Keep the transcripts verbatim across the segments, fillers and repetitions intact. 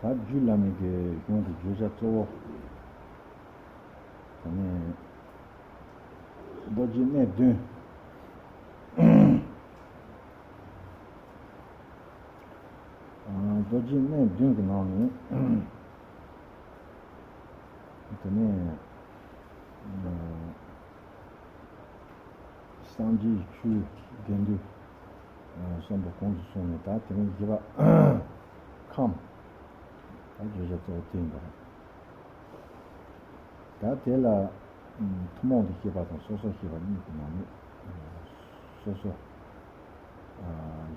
ད་རྒྱུད་བླ་མའི་གི་གཞུང་གི་བརྗོད་བྱ་གཙོ་བོ། དེ་ནས་རྡོ་རྗེ་གནས་བདུན། ཨ། རྡོ་རྗེ་གནས་བདུན་གྱི་ནང་ནས། དེ་ནས། ཨ། སངས་རྒྱས་ཆོས་དགེ་འདུན་གསུམ་པོ་གོང་དུ་སོང་ནས། ད་དེ་རིང་བཞི་པ་ཁམས། ད་བརྗོད་བྱ་གཙོ་བོ་དེ་ཡིན་པ་རེད། ད་དེ་ལ་ཐུན་མོང་དུ་བཤད་པ་དང་སོ་སོར་བཤད་པ་གཉིས་ཀྱི་ནང་ནས། སོ་སོ། ཨ།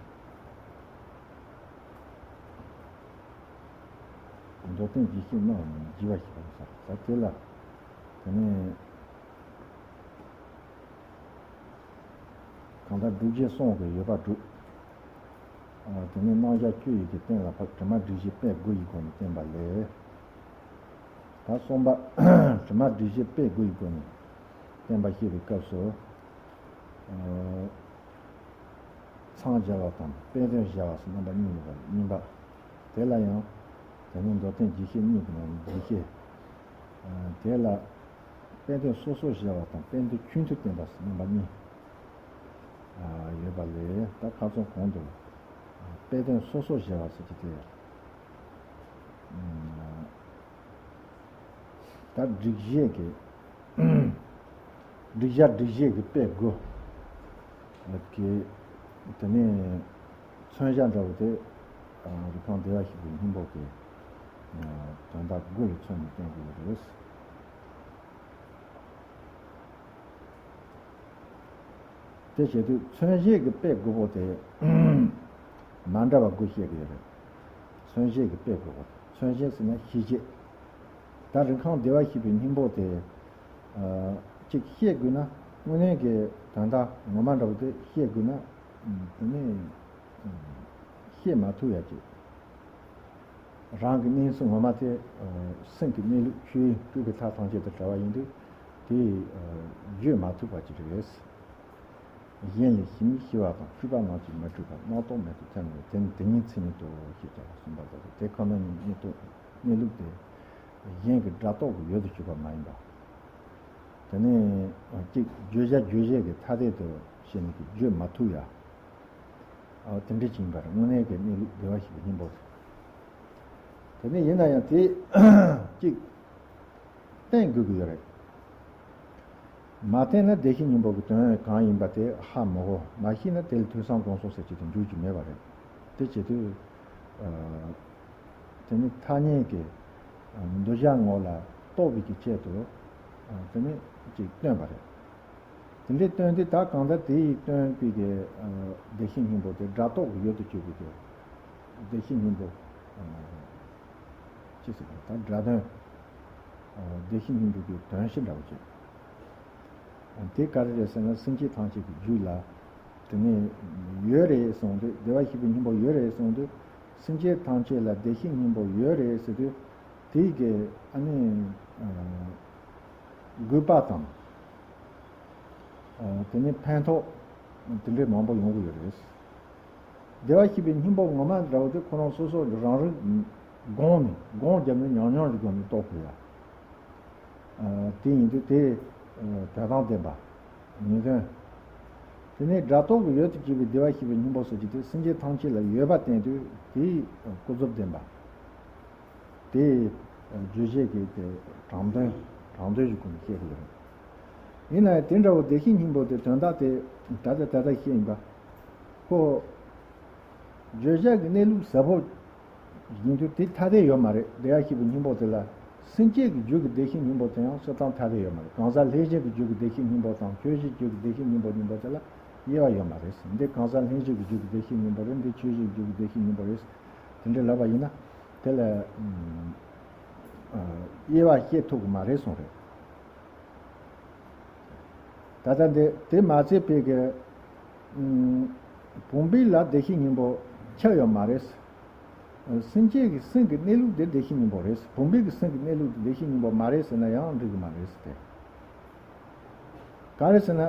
མདོར་བསྟན་རྒྱས་བཤད་རྣམ་པར་རྒྱས་པ་ཞེས་པ་ཡིན་ས་རེད། ད་དེ་ལ། དེ་ནས། གང་ལྟར་སྒྲུབ་བྱེད་གསུམ་གྱི་ཡོད་པ་སྒྲུབ། ཨ། དེ་ནས་རྣམ་གཞག་བཅུ་ཡི་གི་གཏན་ལ་ཕབ། དྲི་མ་སྒྲིབ་བྱེད་དཔེ་དགུ་ཡི་སྒོ་ནས་བསྟན་པ་ལས། ད་གསུམ་པ། དྲི་མ་སྒྲིབ་བྱེད་དཔེ་དགུ་ཡི་སྒོ་ནས་བསྟན་པ་བཤད་པའི་སྐབས་སུ། ཨ། མཚམས་སྦྱར་བ་དང་དཔེ་དོན་སྦྱར་བ་སོགས་རྣམ་པ་གཉིས་ཡོད་པ་རེད། གཉིས་པ། དེ་ལ་ཡང་། དེ་ནས་མདོར་བསྟན་རྒྱས་བཤད་གཉིས་ཀྱི་ནང་ནས་རྒྱས་བཤད། ཨ། དེ་ལ་དཔེ་དོན་སོ་སོར་སྦྱར་བ་དང་དཔེ་དོན་ཆོས་མཐུན་བསྟན་པ་སོགས་རྣམ་པ་གཉིས། ཨ། ཡོད་པ་ལས། ད་ཁ་སང་གོང་དུ། ཨ། དཔེ་དོན་སོ་སོར་སྦྱར་བ་སོགས་ཀྱི་དེ། ཨ། ད་སྒྲིག་གཞི་གི། སྒྲིག་བྱ་སྒྲིག་གཞི་གི་དཔེ་དགུ་གི། དེ་ནས་མཚོན་བྱ་འདྲ་བོ་དེ། ཨ། རི་ཁང་བདེ་བར་གཤེགས་པའི་སྙིང་པོ་གི། ཨ། དོན་དག་དགུ་ལ་མཚོན་ནས་བསྟན་དགོས་ཀྱི་རེད། དེ་བྱེད་དུས་མཚོན་བྱེད་ཀྱི་དཔེ་དགུ་པོ་དེ་མ་འདྲ་བ་དགུ་བཤད་ཀྱི་ཡོད་རེད། མཚོན་བྱེད་ཀྱི་དཔེ་དགུ་པོ། མཚོན་བྱེད་ཟེར་ན་ཤེས་བྱེད། ད་རི་ཁང་བདེ་བར་གཤེགས་པའི་སྙིང་པོ་དེ། ཨ། གཅིག་ཤེས་དགོས་ན། དངོས་གནས་ཀྱི་དོན་དག་ངོ་མ་འདྲ་བོ་དེ་ཤེས་དགོས་ན། དེ་ནས་ཤེས་མ་ཐུབ་ཡ་གཅིག་རང་གི་གནས་ཚུལ་ངོ་མ་དེ། ཨ། སེམས་ཀྱི་གནས་ལུགས་ཆོས་དབྱིངས་སྤྲོས་པའི་མཐའ་ཐམས་ཅད་དང་བྲལ་བ་ཡིན་དུས། དེ། ཨ། བརྗོད་མ་ཐུབ་པ་ཅིག་རེད། གཞན་ལས་ཕྱི་མའི་ཤེས་པ་དང་། སྤྲོས་པ་རྣམས་ཀྱིས་མི་སྤྲོས་པ། རྣམ་རྟོག་མེད་དུ་ཐལ་མོ་ཡིན། དེ་ནི་དེ་ཉིད་མཚན་ཉིད་དོ་ཞེས་བྱ་བ་གསུངས་པ་ལྟར་དུ། དེ་ཁོ་ན་ཉིད་གནས་རྟོགས་གནས་ལུགས་དེ། གཞན་གྱི་སྒྲ་རྟོག་གིས་ཡུལ་དུ་གྱུར་པ་མ་ཡིན་པ། དེ་ནས་གཅིག་བརྗོད་བྱ་རྗོད་བྱེད་ཀྱི་ཐ་དད་དུ་བྱས་ནས་ཀྱི་བརྗོད་མ་ཐུབ་ཡ། ཨ། དེ་འདྲ་ཅིག་ཡིན་པ་རེད། དངོས་གནས་ཀྱི་གནས་ལུགས་བདེ་བར་གཤེགས་པའི་སྙིང་པོ་དེ། དེ་ནས་ཡིན་ན་ཡང་དེ་གཅིག་བསྟན་དགོས་ཀྱི་ཡོད་རེད། མ་བསྟན་ན་བདེ་གཤེགས་སྙིང་པོ་གི་དོན་གང་ཡིན་པ་དེ་ཧ་མི་གོ། མ་ཤེས་ན་དེ་ལ་ཐོས་བསམ་སྒོམ་གསུམ་ཟེར་གྱི་དེ་འཇུག་རྒྱུ་མེད་པ་རེད། དེ་བྱེད་དུས། ཨ། དེ་ནི་ཐ་སྙད་ཀྱི། ཨ། འདོད་བྱ་ངོ་ལ་རྟོག་པའི་གི་ཆེད་དུ། ཨ། དེ་ནི་ཅིག་སྟོན་པ་རེད། དེ་འདྲའི་སྟོན་དུས་ད་གང་ལྟར་དེ་ཡིས་སྟོན་པའི་གི། ཨ། བདེ་གཤེགས་སྙིང་པོ་དེ་སྒྲ་རྟོག་གི་ཡུལ་དུ་གྱུར་པའི་གི་བདེ་གཤེགས་སྙིང་པོ། ཨ། ཅི་ཟེར་དགོས། ད་སྒྲ་དོན། ཨ། བདེ་གཤེགས་སྙིང་པོ་གི་དོན་གཞི་འདྲ་བོ་ཅིག། ཨ། དེ་ག་རེ་རེད་ཟེར་ན། སེམས་ཅན་ཐམས་ཅད་ཀྱི་རྒྱུད་ལ། དེ་ནས་ཡོད་རེད་གསུངས་དུས། བདེ་བར་གཤེགས་པའི་སྙིང་པོ་ཡོད་རེད་གསུངས་དུས། སེམས་ཅན་ཐམས་ཅད་ལ་བདེ་གཤེགས་སྙིང་པོ་ཡོད་རེད་ཟེར་དུས། དེའི་གི། ཨ་ནི། ཨ། དགོས་པ་དང་། ཨ། དེ་ནས་ཕན་ཐོགས་དེ་འདྲའི་མང་པོ་ཡོང་གི་ཡོད་རེད། བདེ་བར་གཤེགས་པའི་སྙིང་པོ་ངོ་མ་འདྲ་བོ་དེ་ཁོ་རང་སོ་སོ་རང་རིག་སྒོམ་ནས། སྒོམ་བརྒྱབ་ནས་ཉམས་མྱོང་གི་སྒོ་ནས་རྟོགས་དགོས་ཡ། ཨ། དེ་ཡིན་དུས་དེ། ཨ། དོན་དམ་བདེན་པ། ངེས་དོན། དེ་ནས་སྒྲ་རྟོག་གི་ཡུལ་དུ་གྱུར་པའི་བདེ་བར་གཤེགས་པའི་སྙིང་པོ་ཟེར་གྱི་དེ་སེམས་ཅན་ཐམས་ཅད་ལ་ཡོད་པ་བསྟན་དུས། དེའི་ཀུན་རྫོབ་བདེན་པ། དེ་བརྗོད་བྱེད་ཀྱི་དེ་དྲང་དོན། དྲང་དོན་གྱི་སྒོ་ནས་བཤད་དགོས་རེད། ཡིན་ན་ཡང་དེ་འདྲ་བོ་བདེ་གཤེགས་སྙིང་པོ་དེ་དོན་དག་དེ་ད་ལྟ་ད་ལྟ་བཤད་ཡིན་པ། ཁོ་བརྗོད་བྱ་གི་གནས་ལུགས་ཟབ་པོ་ཡིན་དུས་དེ་ཐ་དད་ཡོད་མ་རེད། བདེ་བར་གཤེགས་པའི་སྙིང་པོ་དེ་ལ། སེམས་བསྐྱེད་ཀྱི་རྒྱུད་ཀྱི་བདེ་གཤེགས་སྙིང་པོ་དེ་ཡང་སྤྱིར་བཏང་ཐ་དད་ཡོད་མ་རེད། གང་ཟག་ལྷན་སྐྱེས་ཀྱི་རྒྱུད་ཀྱི་བདེ་གཤེགས་སྙིང་པོ་དང་ཆོས་ཅན་རྒྱུད་ཀྱི་བདེ་གཤེགས་སྙིང་པོ་གཉིས་པོ་དེ་ལ་དབྱེ་བ་ཡོད་མ་རེད། འདི་གང་ཟག་ལྷན་སྐྱེས་ཀྱི་རྒྱུད་ཀྱི་བདེ་གཤེགས་སྙིང་པོ་རེད། འདི་ཆོས་ཅན་རྒྱུད་ཀྱི་བདེ་གཤེགས་སྙིང་པོ་རེད། དེ་འདྲ་ལབ་པ་ཡིན་ན། དེ་ལ། ཨ། དབྱེ་བ་ཕྱེ་ཐུབ་ཀྱི་མ་རེད་གསུངས་རེད། ད་ལྟ་འདི་དེ་མ་ཚད་པའི་གི། ཨ། བུམ་པའི་ལ་བདེ་གཤེགས་སྙིང་པོ་ཁྱབ་ཡོད་མ་རེད། སེམས་ཅན་གྱི་སེམས་ཀྱི་གནས་ལུགས་དེ་བདེ་གཤེགས་སྙིང་པོ་རེད། བུམ་པའི་གི་སེམས་ཀྱི་གནས་ལུགས་དེ་བདེ་གཤེགས་སྙིང་པོ་མ་རེད་ཟེར་ན་ཡང་འགྲིག་གི་མ་རེད་ཟེར་ཏེ། ག་རེ་ཟེར་ན།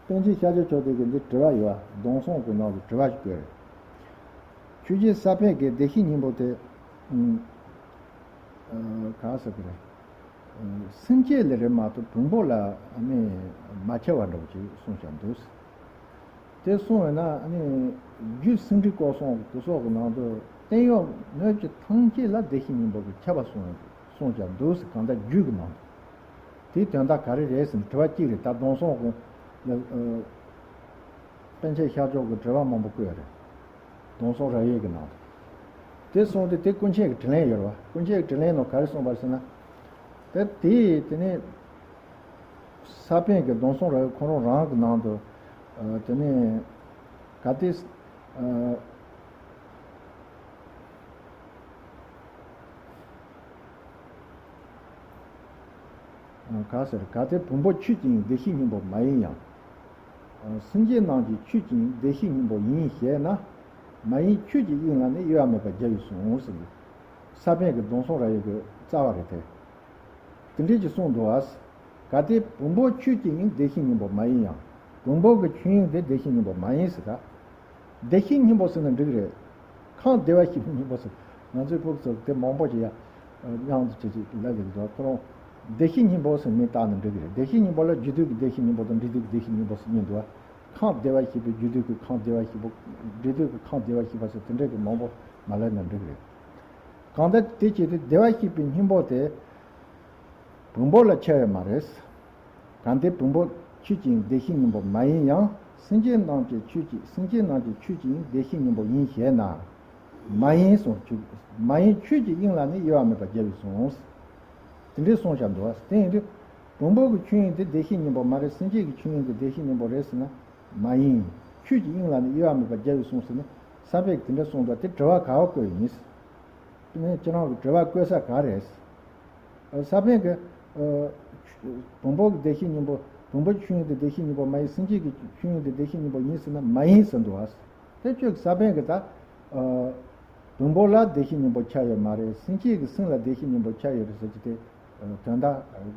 པཎ་ཆེན་ཤཱཀྱ་མཆོག་དེ་གིས་འདི་དྲི་བ་ཡོད་པ། སྡོམ་གསུམ་གྱི་ནང་དུ་དྲི་བ་ཞིག་བཀོད་རེད། ཆོས་རྗེ་ས་པཎ་གྱིས་བདེ་གཤེགས་སྙིང་པོ་དེ། ཨུམ། ཨ། ག་ཟེར་གི་རེད། ཨ། སེམས་བསྐྱེད་ལ་རེད་མ་གཏོགས་བོན་པོ་ལ་ཨ་ནི་མ་ཁྱབ་པ་འདྲ་བོ་ཅིག་གསུངས་བཞག་འདུག། དེ་གསུངས་པ་ན་ཨ་ནི་རྒྱུད་སེང་ཁྲི་སྐོར་གསུམ་དེ་སོགས་ཀྱི་ནང་དུ་བསྟན་འོག་སྣོད་བཅུད་ཐམས་ཅད་ལ་བདེ་གཤེགས་སྙིང་པོ་གིས་ཁྱབ་པ་གསུངས་གསུངས་བཞག་འདུག། གང་ལྟར་རྒྱུད་ཀྱི་ནང་དུ། དེའི་དོན་དག་ག་རེ་རེད་ཟེར་ན། དྲི་བ་གཅིག་རེད། ད་གདུང་སྲོང་གི་ཨ། པཎ་ཆེན་ཤར་ཕྱོགས་ཀྱི་དྲི་བ་མང་པོ་བཀོད་རེད། གདུང་སྲོང་རབ་དབྱེ་གི་ནང་དུ། དེ་སོང་སྟེ་དེ་ཀུན་མཁྱེན་གྱི་དྲིས་ལན་ཡོད་རེད་བ། ཀུན་མཁྱེན་གྱི་དྲིས་ལན་ནང་ག་རེ་གསུངས་པ་ཟེར་ན། དེ་དེ་དེ་ནས་ས་པཎ་གྱི་གདུང་སྲོང་རབ་དབྱེ་ཁོ་རང་རང་གི་ནང་དུ། ཨ། དེ་ནས་ག་དེ། ཨ། ག་ཟེར། གལ་ཏེ་བོན་པོ་ཆོས་ཀྱི་དབྱིངས་བདེ་གཤེགས་སྙིང་པོ་མ་ཡིན་ཡང་། སེམས་ཅན་རྣམས་ཀྱི་ཆོས་ཀྱི་དབྱིངས་བདེ་གཤེགས་སྙིང་པོ་ཡིན་ཞེ་ན། མ་ཡིན་ཆོས་ཀྱི་དབྱིངས་ལ་ནི་དབྱེ་བ་མེད་པར་རྒྱལ་བས་གསུངས་ཟེར། ས་པཎ་གྱི་གདུང་སྲོང་རབ་དབྱེ་གི་རྩ་བ་རེད་དེ། དེ་འདྲས་ཀྱི་གསུངས་འདུག་བ། གལ་ཏེ་བོན་པོ་ཆོས་ཀྱི་དབྱིངས་བདེ་གཤེགས་སྙིང་པོ་མ་ཡིན་ཡང་། བོན་པོ་གི་ཆོས་དབྱིངས་དེ་བདེ་གཤེགས་སྙིང་པོ་མ་ཡིན་ཟེར་ད། བདེ་གཤེགས་སྙིང་པོ་ཟེར་ན་འགྲིག་རེད། ཁམས་བདེ་བར་གཤེགས་པའི་སྙིང་པོ་ཟེར། ང་ཚོའི་ཕྲུ་གུ་ཚོ་དེ་མང་པོ་ཞིག་ཡ་མཉམ་དུ་བྱེད་ཅིག་ལབ་ཀྱི་འདུག། ཁོ་རང་བདེ་གཤེགས་སྙིང་པོ་ཟེར་མིང་བཏགས་ན་འགྲིག་གི་རེད། བདེ་གཤེགས་སྙིང་པོ་ལ་རྒྱུད་སྡེ་གི་བདེ་གཤེགས་སྙིང་པོ་དང་འབྲས་སྡེ་གི་བདེ་གཤེགས་སྙིང་པོ་ཟེར་གཉིས་འདུག། ཁམས་བདེ་བར་གཤེགས་པའི་རྒྱུད་སྡེ་གི་ཁམས་བདེ་བར་གཤེགས་པ། འབྲས་སྡེ་གི་ཁམས་བདེ་བར་གཤེགས་པ་ཟེར་དེ་འདྲ་གི་མང་པོ་མ་ལབ་ན་འགྲིག་གི་རེད། གང་ལྟར་དེ་བྱས་ཏེ་བདེ་བར་གཤེགས་པའི་སྙིང་པོ་དེ་བོན་པོ་ལ་ཁྱབ་ཡོད་མ་རེད། གལ་ཏེ་བོན་པོ་ཆོས་ཀྱི་བདེ་གཤེགས་སྙིང་པོ་མ་ཡིན་ཡང་། སེམས་ཅན་རྣམས་ཀྱི་ཆོས་ཀྱི། སེམས་ཅན་རྣམས་ཀྱི་ཆོས་ཀྱི་དབྱིངས་བདེ་གཤེགས་སྙིང་པོ་ཡིན་ཞེ་ན། མ་ཡིན་གསུངས། མ་ཡིན་ཆོས་ཀྱི་དབྱིངས་ལ་ནི་དབྱེ་བ་མེད་པར་རྒྱལ་བས་གསུངས། དེ་འདྲའི་གསུངས་བཞག་འདུག་བ། དེ་ཡིན་དུས་བོན་པོ་གི་ཆོས་དབྱིངས་དེ་བདེ་གཤེགས་སྙིང་པོ་མ་རེད། སེམས་ཅན་གྱི་ཆོས་དབྱིངས་དེ་བདེ་གཤེགས་སྙིང་པོ་རེད་ཟེར་ན། མ་ཡིན། ཆོས་ཀྱི་དབྱིངས་ལ་ནི་དབྱེ་བ་མེད་པར་རྒྱལ་བས་གསུངས་ཟེར་ནས་ས་པཎ་གྱིས་དེ་འདྲ་གསུངས་འདུག། དེ་དྲི་བ་ག་བ་བཀོད་ཡིན། དེ་ནས་ཁྱེད་རང་གི་དྲི་བ་བཀོད་ས་ག་རེད། ས་པཎ་གྱིས། ཨ། བོན་པོ་གི་བདེ་གཤེགས་སྙིང་པོ། བོན་པོའི་ཆོས་དབྱིངས་དེ་བདེ་གཤེགས་སྙིང་པོ་མ་ཡིན། སེམས་ཅན་གྱི་ཆོས་དབྱིངས་དེ་བདེ་གཤེགས་སྙིང་པོ་ཡིན་ཟེར་ན་མ་ཡིན་ཟེར་འདུག་བ། དེ་ཁྱོད་ཀྱི་ས་པཎ་གྱིས་ད། ཨ། བོན་པོ་ལ་བདེ་གཤེགས་སྙིང་པོ་ཁྱབ་ཡོད་མ་རེད། སེམས་ཅན་གྱི་སེམས་ལ་བདེ་གཤེགས་སྙིང་པོ་ཁྱབ་ཡོད་རེད་ཟེར་གྱི་དེ། ཨ། དོན་དག་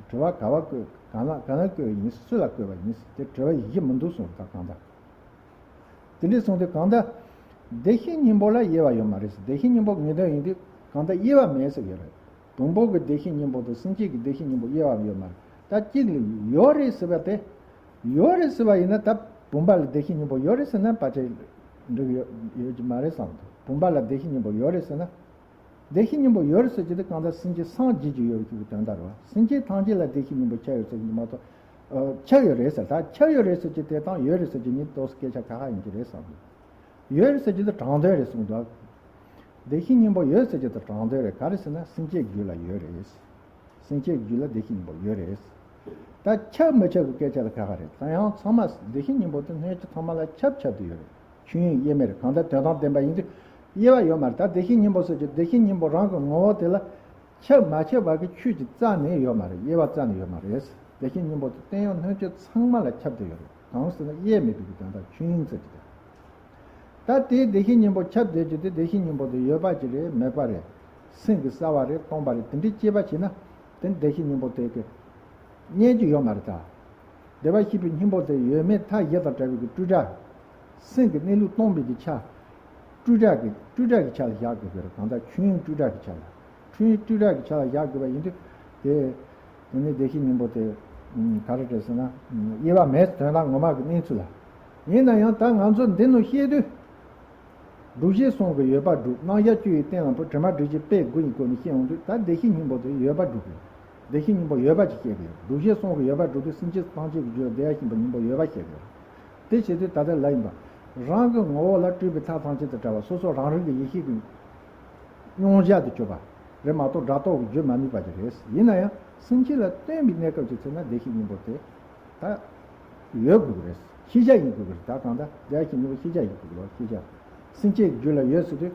དྲི་བ་ག་བ་བཀོད། གང་ལ་གང་ལ་བཀོད་ཡིན། སུ་ལ་བཀོད་པ་ཡིན། དེ་དྲི་བ་གཞི་མི་འདུག་གསུངས། ད་གང་ལྟར། དེ་འདྲས་སོང་དུས་གང་ལྟར་བདེ་གཤེགས་སྙིང་པོ་ལ་དབྱེ་བ་ཡོད་མ་རེད། བདེ་གཤེགས་སྙིང་པོ་ངེས་དོན་ཡིན་དུས་གང་ལྟར་དབྱེ་བ་མེད་ཟེར་གྱི་རེད། བོན་པོ་གི་བདེ་གཤེགས་སྙིང་པོ་དང་སེམས་ཅན་གྱི་བདེ་གཤེགས་སྙིང་པོ་དབྱེ་བ་ཡོད་མ་རེད། ད་གཅིག་ལ་ཡོད་རེད་ཟེར་བ་དེ། ཡོད་རེད་ཟེར་བ་ཡིན་ན་ད་བོན་པ་ལ་བདེ་གཤེགས་སྙིང་པོ་ཡོད་རེད་ཟེར་ན་ཕལ་ཆེར་འགྲིག་ཡོད་ཡོད་ཀྱི་མ་རེད་བསམ་འདུག། བོན་པ་ལ་བདེ་གཤེགས་སྙིང་པོ་ཡོད་རེད་ཟེར་ན། བདེ་གཤེགས་སྙིང་པོ་ཡོད་རེད་ཟེར་གྱི་དེ་གང་ལྟར་སེམས་ཅན་སངས་རྒྱས་ཀྱི་ཡོད་རེད་ཟེར་གྱི་དོན་དག་རེད་བ། སེམས་ཅན་ཐམས་ཅད་ལ་བདེ་གཤེགས་སྙིང་པོ་ཁྱབ་ཡོད་ཟེར་གྱི་མ་གཏོགས། ཨ། ཁྱབ་ཡོད་རེད་ཟེར། ད་ཁྱབ་ཡོད་རེད་ཟེར་གྱི་དེ་དང་ཡོད་རེད་ཟེར་གྱི་གཉིས་ཏོག་ཙམ་སྐད་ཆ་ཁ་ཁ་ཡིན་གྱི་རེད་བསམ་གྱི། ཡོད་རེད་ཟེར་གྱི་དེ་དྲང་དོན་རེད་གསུངས་འདུག། བདེ་གཤེགས་སྙིང་པོ་ཡོད་ཟེར་གྱི་དེ་དྲང་དོན་རེད། ག་རེ་ཟེར་ན་སེམས་ཅན་རྒྱུད་ལ་ཡོད་རེད། སེམས་ཅན་རྒྱུད་ལ་བདེ་གཤེགས་སྙིང་པོ་ཡོད་རེད། ད་ཁྱབ་མི་ཁྱབ་ཀྱི་སྐད་ཆ་ལ་ཁ་ཁ་རེད། ད་ཡང་ཚང་མ་བདེ་གཤེགས་སྙིང་པོ་དེ་སྣོད་བཅུད་ཚང་མ་ལ་ཁྱབ་ཁྱབ་ཏུ་ཡོད་རེད། ཆོས་དབྱིངས་དབྱེར་མེད་རེད། གང་ལྟར་དོན་དམ་བདེན་པ་ཡིན་དུས་དབྱེ་བ་ཡོད་མ་རེད། ད་བདེ་གཤེགས་སྙིང་པོ་ཟེར་གྱི་བདེ་གཤེགས་སྙིང་པོ་རང་གི་ངོ་བོ་དེ་ལ་ཁྱབ་མ་ཁྱབ་བར་གྱི་ཆོས་ཀྱི་རྩ་ནས་ཡོད་མ་རེད། དབྱེ་བ་རྩ་ནས་ཡོད་མ་རེད། བདེ་གཤེགས་སྙིང་པོ་དེ་བརྟན་གཡོ་སྣོད་བཅུད་ཚང་མ་ལ་ཁྱབ་བསྡད་ཡོད་རེད། གང་ཟེར་ན་དབྱེར་མེད་པའི་གི་དོན་དག་ཆོས་དབྱིངས་ཟེར་གྱི་དེ། ད་དེའི་བདེ་གཤེགས་སྙིང་པོ་ཁྱབ་བསྡད་རྒྱུ་དེ་བདེ་གཤེགས་སྙིང་པོ་དེ་ཡོད་པ་ཅིག་རེད། མེད་པ་རེད། སེམས་ཀྱི་གསལ་བ་རེད། སྟོང་པ་རེད། དེ་འདྲའི་དཔྱད་པ་བྱས་ན་དེ་བདེ་གཤེགས་སྙིང་པོ་དེ་གི་རྙེད་རྒྱུ་ཡོད་མ་རེད་ད། བདེ་བར་གཤེགས་པའི་སྙིང་པོ་དེ་ཡོད་མེད་མཐའ་བཞི་དང་བྲལ་བའི་གི་སྤྲོས་བྲལ། སེམས་ཀྱི་གནས་ལུགས་སྟོང་པའི་གི་ཆ། སྤྲོས་བྲལ་གྱི་སྤྲོས་བྲལ་གྱི་ཆ་ལ་བཞག་དགོས་ཀྱི་རེད། གང་ལྟར་ཆོས་དབྱིངས་སྤྲོས་བྲལ་གྱི་ཆ་ལ། ཆོས་དབྱིངས་སྤྲོས་བྲལ་གྱི་ཆ་ལ་བཞག་དགོས་པ་ཡིན་དུས་དེ། དེ་ནས་བདེ་གཤེགས་སྙིང་པོ་དེ་ག་རེ་རེད་ཟེར་ན། དབྱེ་བ་མེད། དོན་དག་ངོ་མ་གི་གནས་ཚུལ་ལ། ཡིན་ན་ཡང་ད་ང་ཚོ་འདི་ནང་བཤད་དུས། སྒྲུབ་བྱེད་གསུམ་གྱི་ཡོད་པ་སྒྲུབ། རྣམ་གཞག་བཅུ་ཡི་རྟེན་ལ་འཕོས། དྲི་མ་སྒྲིབ་བྱེད་དཔེ་དགུ་ཡི་སྒོ་ནས་བཤད་འོང་དུས་ད་བདེ་གཤེགས་སྙིང་པོ་དེ་ཡོད་པ་སྒྲུབ་དགོས། བདེ་གཤེགས་སྙིང་པོ་ཡོད་པ་ཅིག་བཤད་དགོས། སྒྲུབ་བྱེད་གསུམ་གྱི་ཡོད་པ་སྒྲུབ་དུས་སེམས་ཅན་ཐམས་ཅད་ཀྱི་རྒྱུད་ལ་བདེ་བར་གཤེགས་པའི་སྙིང་པོ་ཡོད་པ་བཤད་དགོས། དེ་བྱེད་དུས་ད་ལྟ་ལབ་ཡིན་པ། རང་གི་ངོ་བོ་ལ་སྤྲོས་པའི་མཐའ་ཐམས་ཅད་དུ་བྲལ་བ། སོ་སོ་རང་རང་གི་ཡེ་ཤེས་ཀྱི་མྱོང་བྱ་དུ་གྱུར་པ་རེད་མ་གཏོགས་སྒྲ་རྟོག་གིས་བརྗོད་མ་ནུས་པ་ཅིག་རེད། ཡིན་ན་ཡང་སེམས་ཅན་ལ་སྟོན་པའི་གནས་སྐབས་ཅིག་ཚེ་ན་བདེ་གཤེགས་སྙིང་པོ་དེ་ད་ཡོད་དགོས་ཀྱི་རེད། ཤེས་བྱ་ཡིན་དགོས་ཀྱི་རེད། ད་གང་ལྟར་བདེ་བར་གཤེགས་སྙིང་པོ་ཤེས་བྱ་ཡིན་དགོས་ཀྱི་རེད། ཤེས་བྱ། སེམས་ཅན་གྱི་རྒྱུད་ལ་ཡོད་ཟེར་དུས།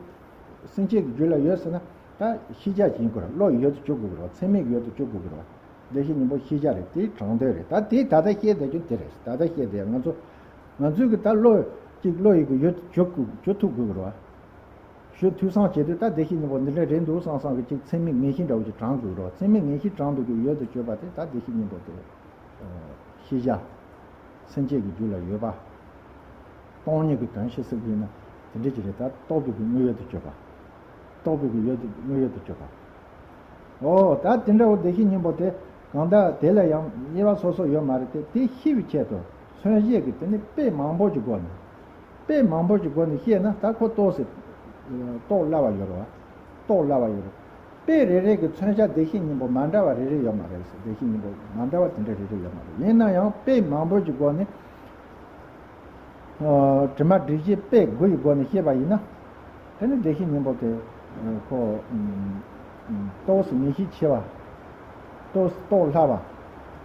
སེམས་ཅན་གྱི་རྒྱུད་ལ་ཡོད་ཟེར་ན་ད་ཤེས་བྱ་ཡིན་དགོས་རེད། བློ་ཡི་ཡུལ་དུ་གྱུར་དགོས་ཀྱི་རེད། ཚད་མའི་ཡུལ་དུ་གྱུར་དགོས་ཀྱི་རེད། བདེ་གཤེགས་སྙིང་པོ་ཤེས་བྱ་རེད། དེའི་དྲང་དོན་རེད། ད་དེ་ད་ལྟ་བཤད་བསྡད་རྒྱུ་དེ་རེད། ད་ལྟ་བཤད་བསྡད་ང་ཚོ། ང་ཚོས་གི་ད་བློ་གཅིག་བློ་ཡི་གི་ཡུལ་དུ་གྱུར་དགོས་གྱུར་ཐུབ་དགོས་ཀྱི་རེད་བ། ཞུ་ཐུགས་བསམ་བྱེད་དུས་ད་བདེ་གཤེགས་སྙིང་པོ་འདི་འདྲ་རེད་འདུག་བསམ་བསམ་གི་གཅིག་ཚད་མའི་ངེས་ཤེས་འདྲ་བོ་ཅིག་དྲངས་དགོས་ཀྱི་རེད་བ། ཚད་མའི་ངེས་ཤེས་དྲངས་འདུག་གི་ཡུལ་དུ་གྱུར་པ་དེ་ད་བདེ་གཤེགས་སྙིང་པོ་དེ། ཨ། ཤེས་བྱ། སེམས་ཅན་གྱི་རྒྱུད་ལ་ཡོད་པ། སྟོང་ཉིད་ཀྱི་དོན་ཤེས་ཟེར་གྱི་ཡིན་ན་དེ་འདྲ་ཅིག་རེད། ད་རྟོགས་པའི་གི་དངོས་ཡུལ་དུ་གྱུར་པ། རྟོགས་པའི་གི་ཡོད་དེ་དངོས་ཡོད་དུ་གྱུར་པ། འོ་ད་དེ་འདྲ་བོ་བདེ་གཤེགས་སྙིང་པོ་དེ་གང་ལྟར་དེ་ལ་ཡང་དབྱེ་བ་སོ་སོ་ཡོད་མ་རེད་དེ། དེ་ཤེས་པའི་ཆེད་དུ་མཚོན་བྱེད་ཀྱི་དེ་ནི་དཔེ་མང་པོ་གྱི་སྒོ་ནས། དཔེ་མང་པོ་གྱི་སྒོ་ནས་བཤད་ན་ད་ཁོ་རྟོགས་སྲིད། རྟོགས་སླ་བ་ཡོད་རེད་བ། རྟོགས་སླ་བ་ཡོད་རེད། དཔེ་རེ་རེ་གི་མཚོན་བྱ་བདེ་གཤེགས་སྙིང་པོ་མ་འདྲ་བ་རེ་རེ་ཡོད་མ་རེད་ཟེར། བདེ་གཤེགས་སྙིང་པོ་མ་འདྲ་བ་དེ་འདྲ་རེ་རེ་ཡོད་མ་རེད། ཡིན་ན་ཡང་དཔེ་མང་པོ་གྱི་སྒོ་ནས། ཨ། དྲི་མ་སྒྲིབ་བྱེད་དཔེ་དགུ་ཡི་སྒོ་ནས་བཤད་པ་ཡིན་ན། དེ་ནི་བདེ་གཤེགས་སྙིང་པོ་དེ་ཁོ་རྟོགས་སུ་ངེས་ཤེས་ཆེ་བ། རྟོགས་རྟོགས་སླ་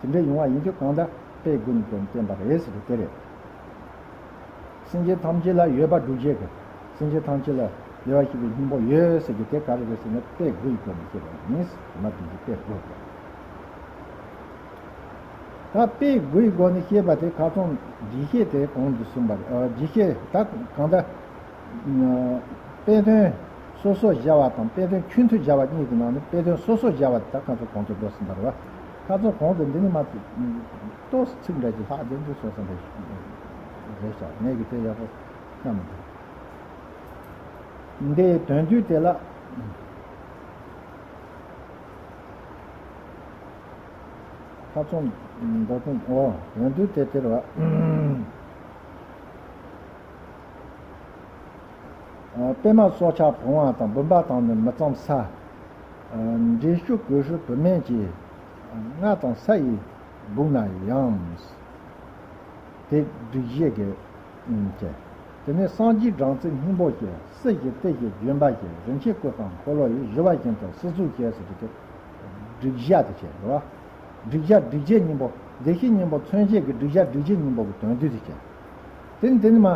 བ། དེ་འདྲ་ཡོང་བ་ཡིན་དུས་གང་ལྟར་དཔེ་དགུ་ནི་སྒོ་ནས་བསྟན་པ་རེད་ཟེར་དེ་རེད། སེམས་ཅན་ཐམས་ཅད་ལ་ཡོད་པ་སྒྲུབ་བྱེད་ཀྱི། སེམས་ཅན་ཐམས་ཅད་ལ་བདེ་བར་གཤེགས་པའི་སྙིང་པོ་ཡོད་ཟེར་རྒྱུ་དེ་ག་རེ་རེད་ཟེར་ན་དཔེ་དགུ་ཡི་སྒོ་ནས་བཤད་པ་ཡིན། དྲི་མ་སྒྲིབ་བྱེད་དཔེ་དགུ་རེད། ད་དཔེ་དགུའི་སྒོ་ནས་བཤད་པ་དེ་ཁ་སང་རྒྱས་བཤད་དེ་གོང་དུ་གསུངས་པ་རེད། ཨ། རྒྱས་བཤད་ད་གང་ལྟར། ཨ། དཔེ་དོན་སོ་སོར་སྦྱར་བ་དང་དཔེ་དོན་ཁྱོན་དུ་སྦྱར་བ་གཉིས་ཀྱི་ནང་ནས་དཔེ་དོན་སོ་སོར་སྦྱར་བ་དེ་ད་ཁ་སང་གོང་དུ་འགྲོ་ཟིན་པ་རེད་བ། ཁ་སང་གོང་དུ་འདི་ནི་མ་ཏོག་ཙམ་ཚིག་འདྲ་ཅིག་ལྷག་བསྡད་འདུག་སོང་ཙང་རེད་ཤག་ངས་ཀྱི་དེ་ཡག་པོ་བསམ་མི་འདུག་འདིའི་དོན་བསྡུས་དེ་ལ། ཁ་ཚོན་མདོ་དོན། འོ། འོན་ཏེ་དེ་དེར་བ། ཨ། པདྨ་སྲོག་ཆགས་བུང་བ་དང་བུམ་པ་དང་ནི་མི་གཙང་ས། ཨ། འདྲེ་ཤུ་གོས་ཧྲུལ་བུད་མེད་ཀྱི། ཨ། རྔ་དང་ས་ཡི་སྦུག་ན་ཡང་། དེ་སྒྲིག་བྱེད་ཀྱི་ཨུམ་བྱས། དེ་ནས་སངས་རྒྱས་སྦྲང་རྩི་སྙིང་པོ་བྱས། སྲིད་ཞི་བདེ་ཞི་ལྗོན་པ་བྱས། རིན་ཆེན་གོས་དང་འཁོར་ལོ་ཡིས། ཞུ་བ་བཞིན་དུ་སྲིད་ཚོགས་བྱས་ཟེར་གྱི་དེ་སྒྲིག་བྱ་དེ་བྱས་རེད་བ། སྒྲིག་བྱ་སྒྲིག་བྱེད་སྙིང་པོ། བདེ་གཤེགས་སྙིང་པོ་མཚོན་བྱེད་ཀྱི་སྒྲིག་བྱ་སྒྲིག་བྱེད་སྙིང་པོ་གི་དོན་བསྡུས་དེ་བྱས། དེ་ནི་དེ་ནི་མ།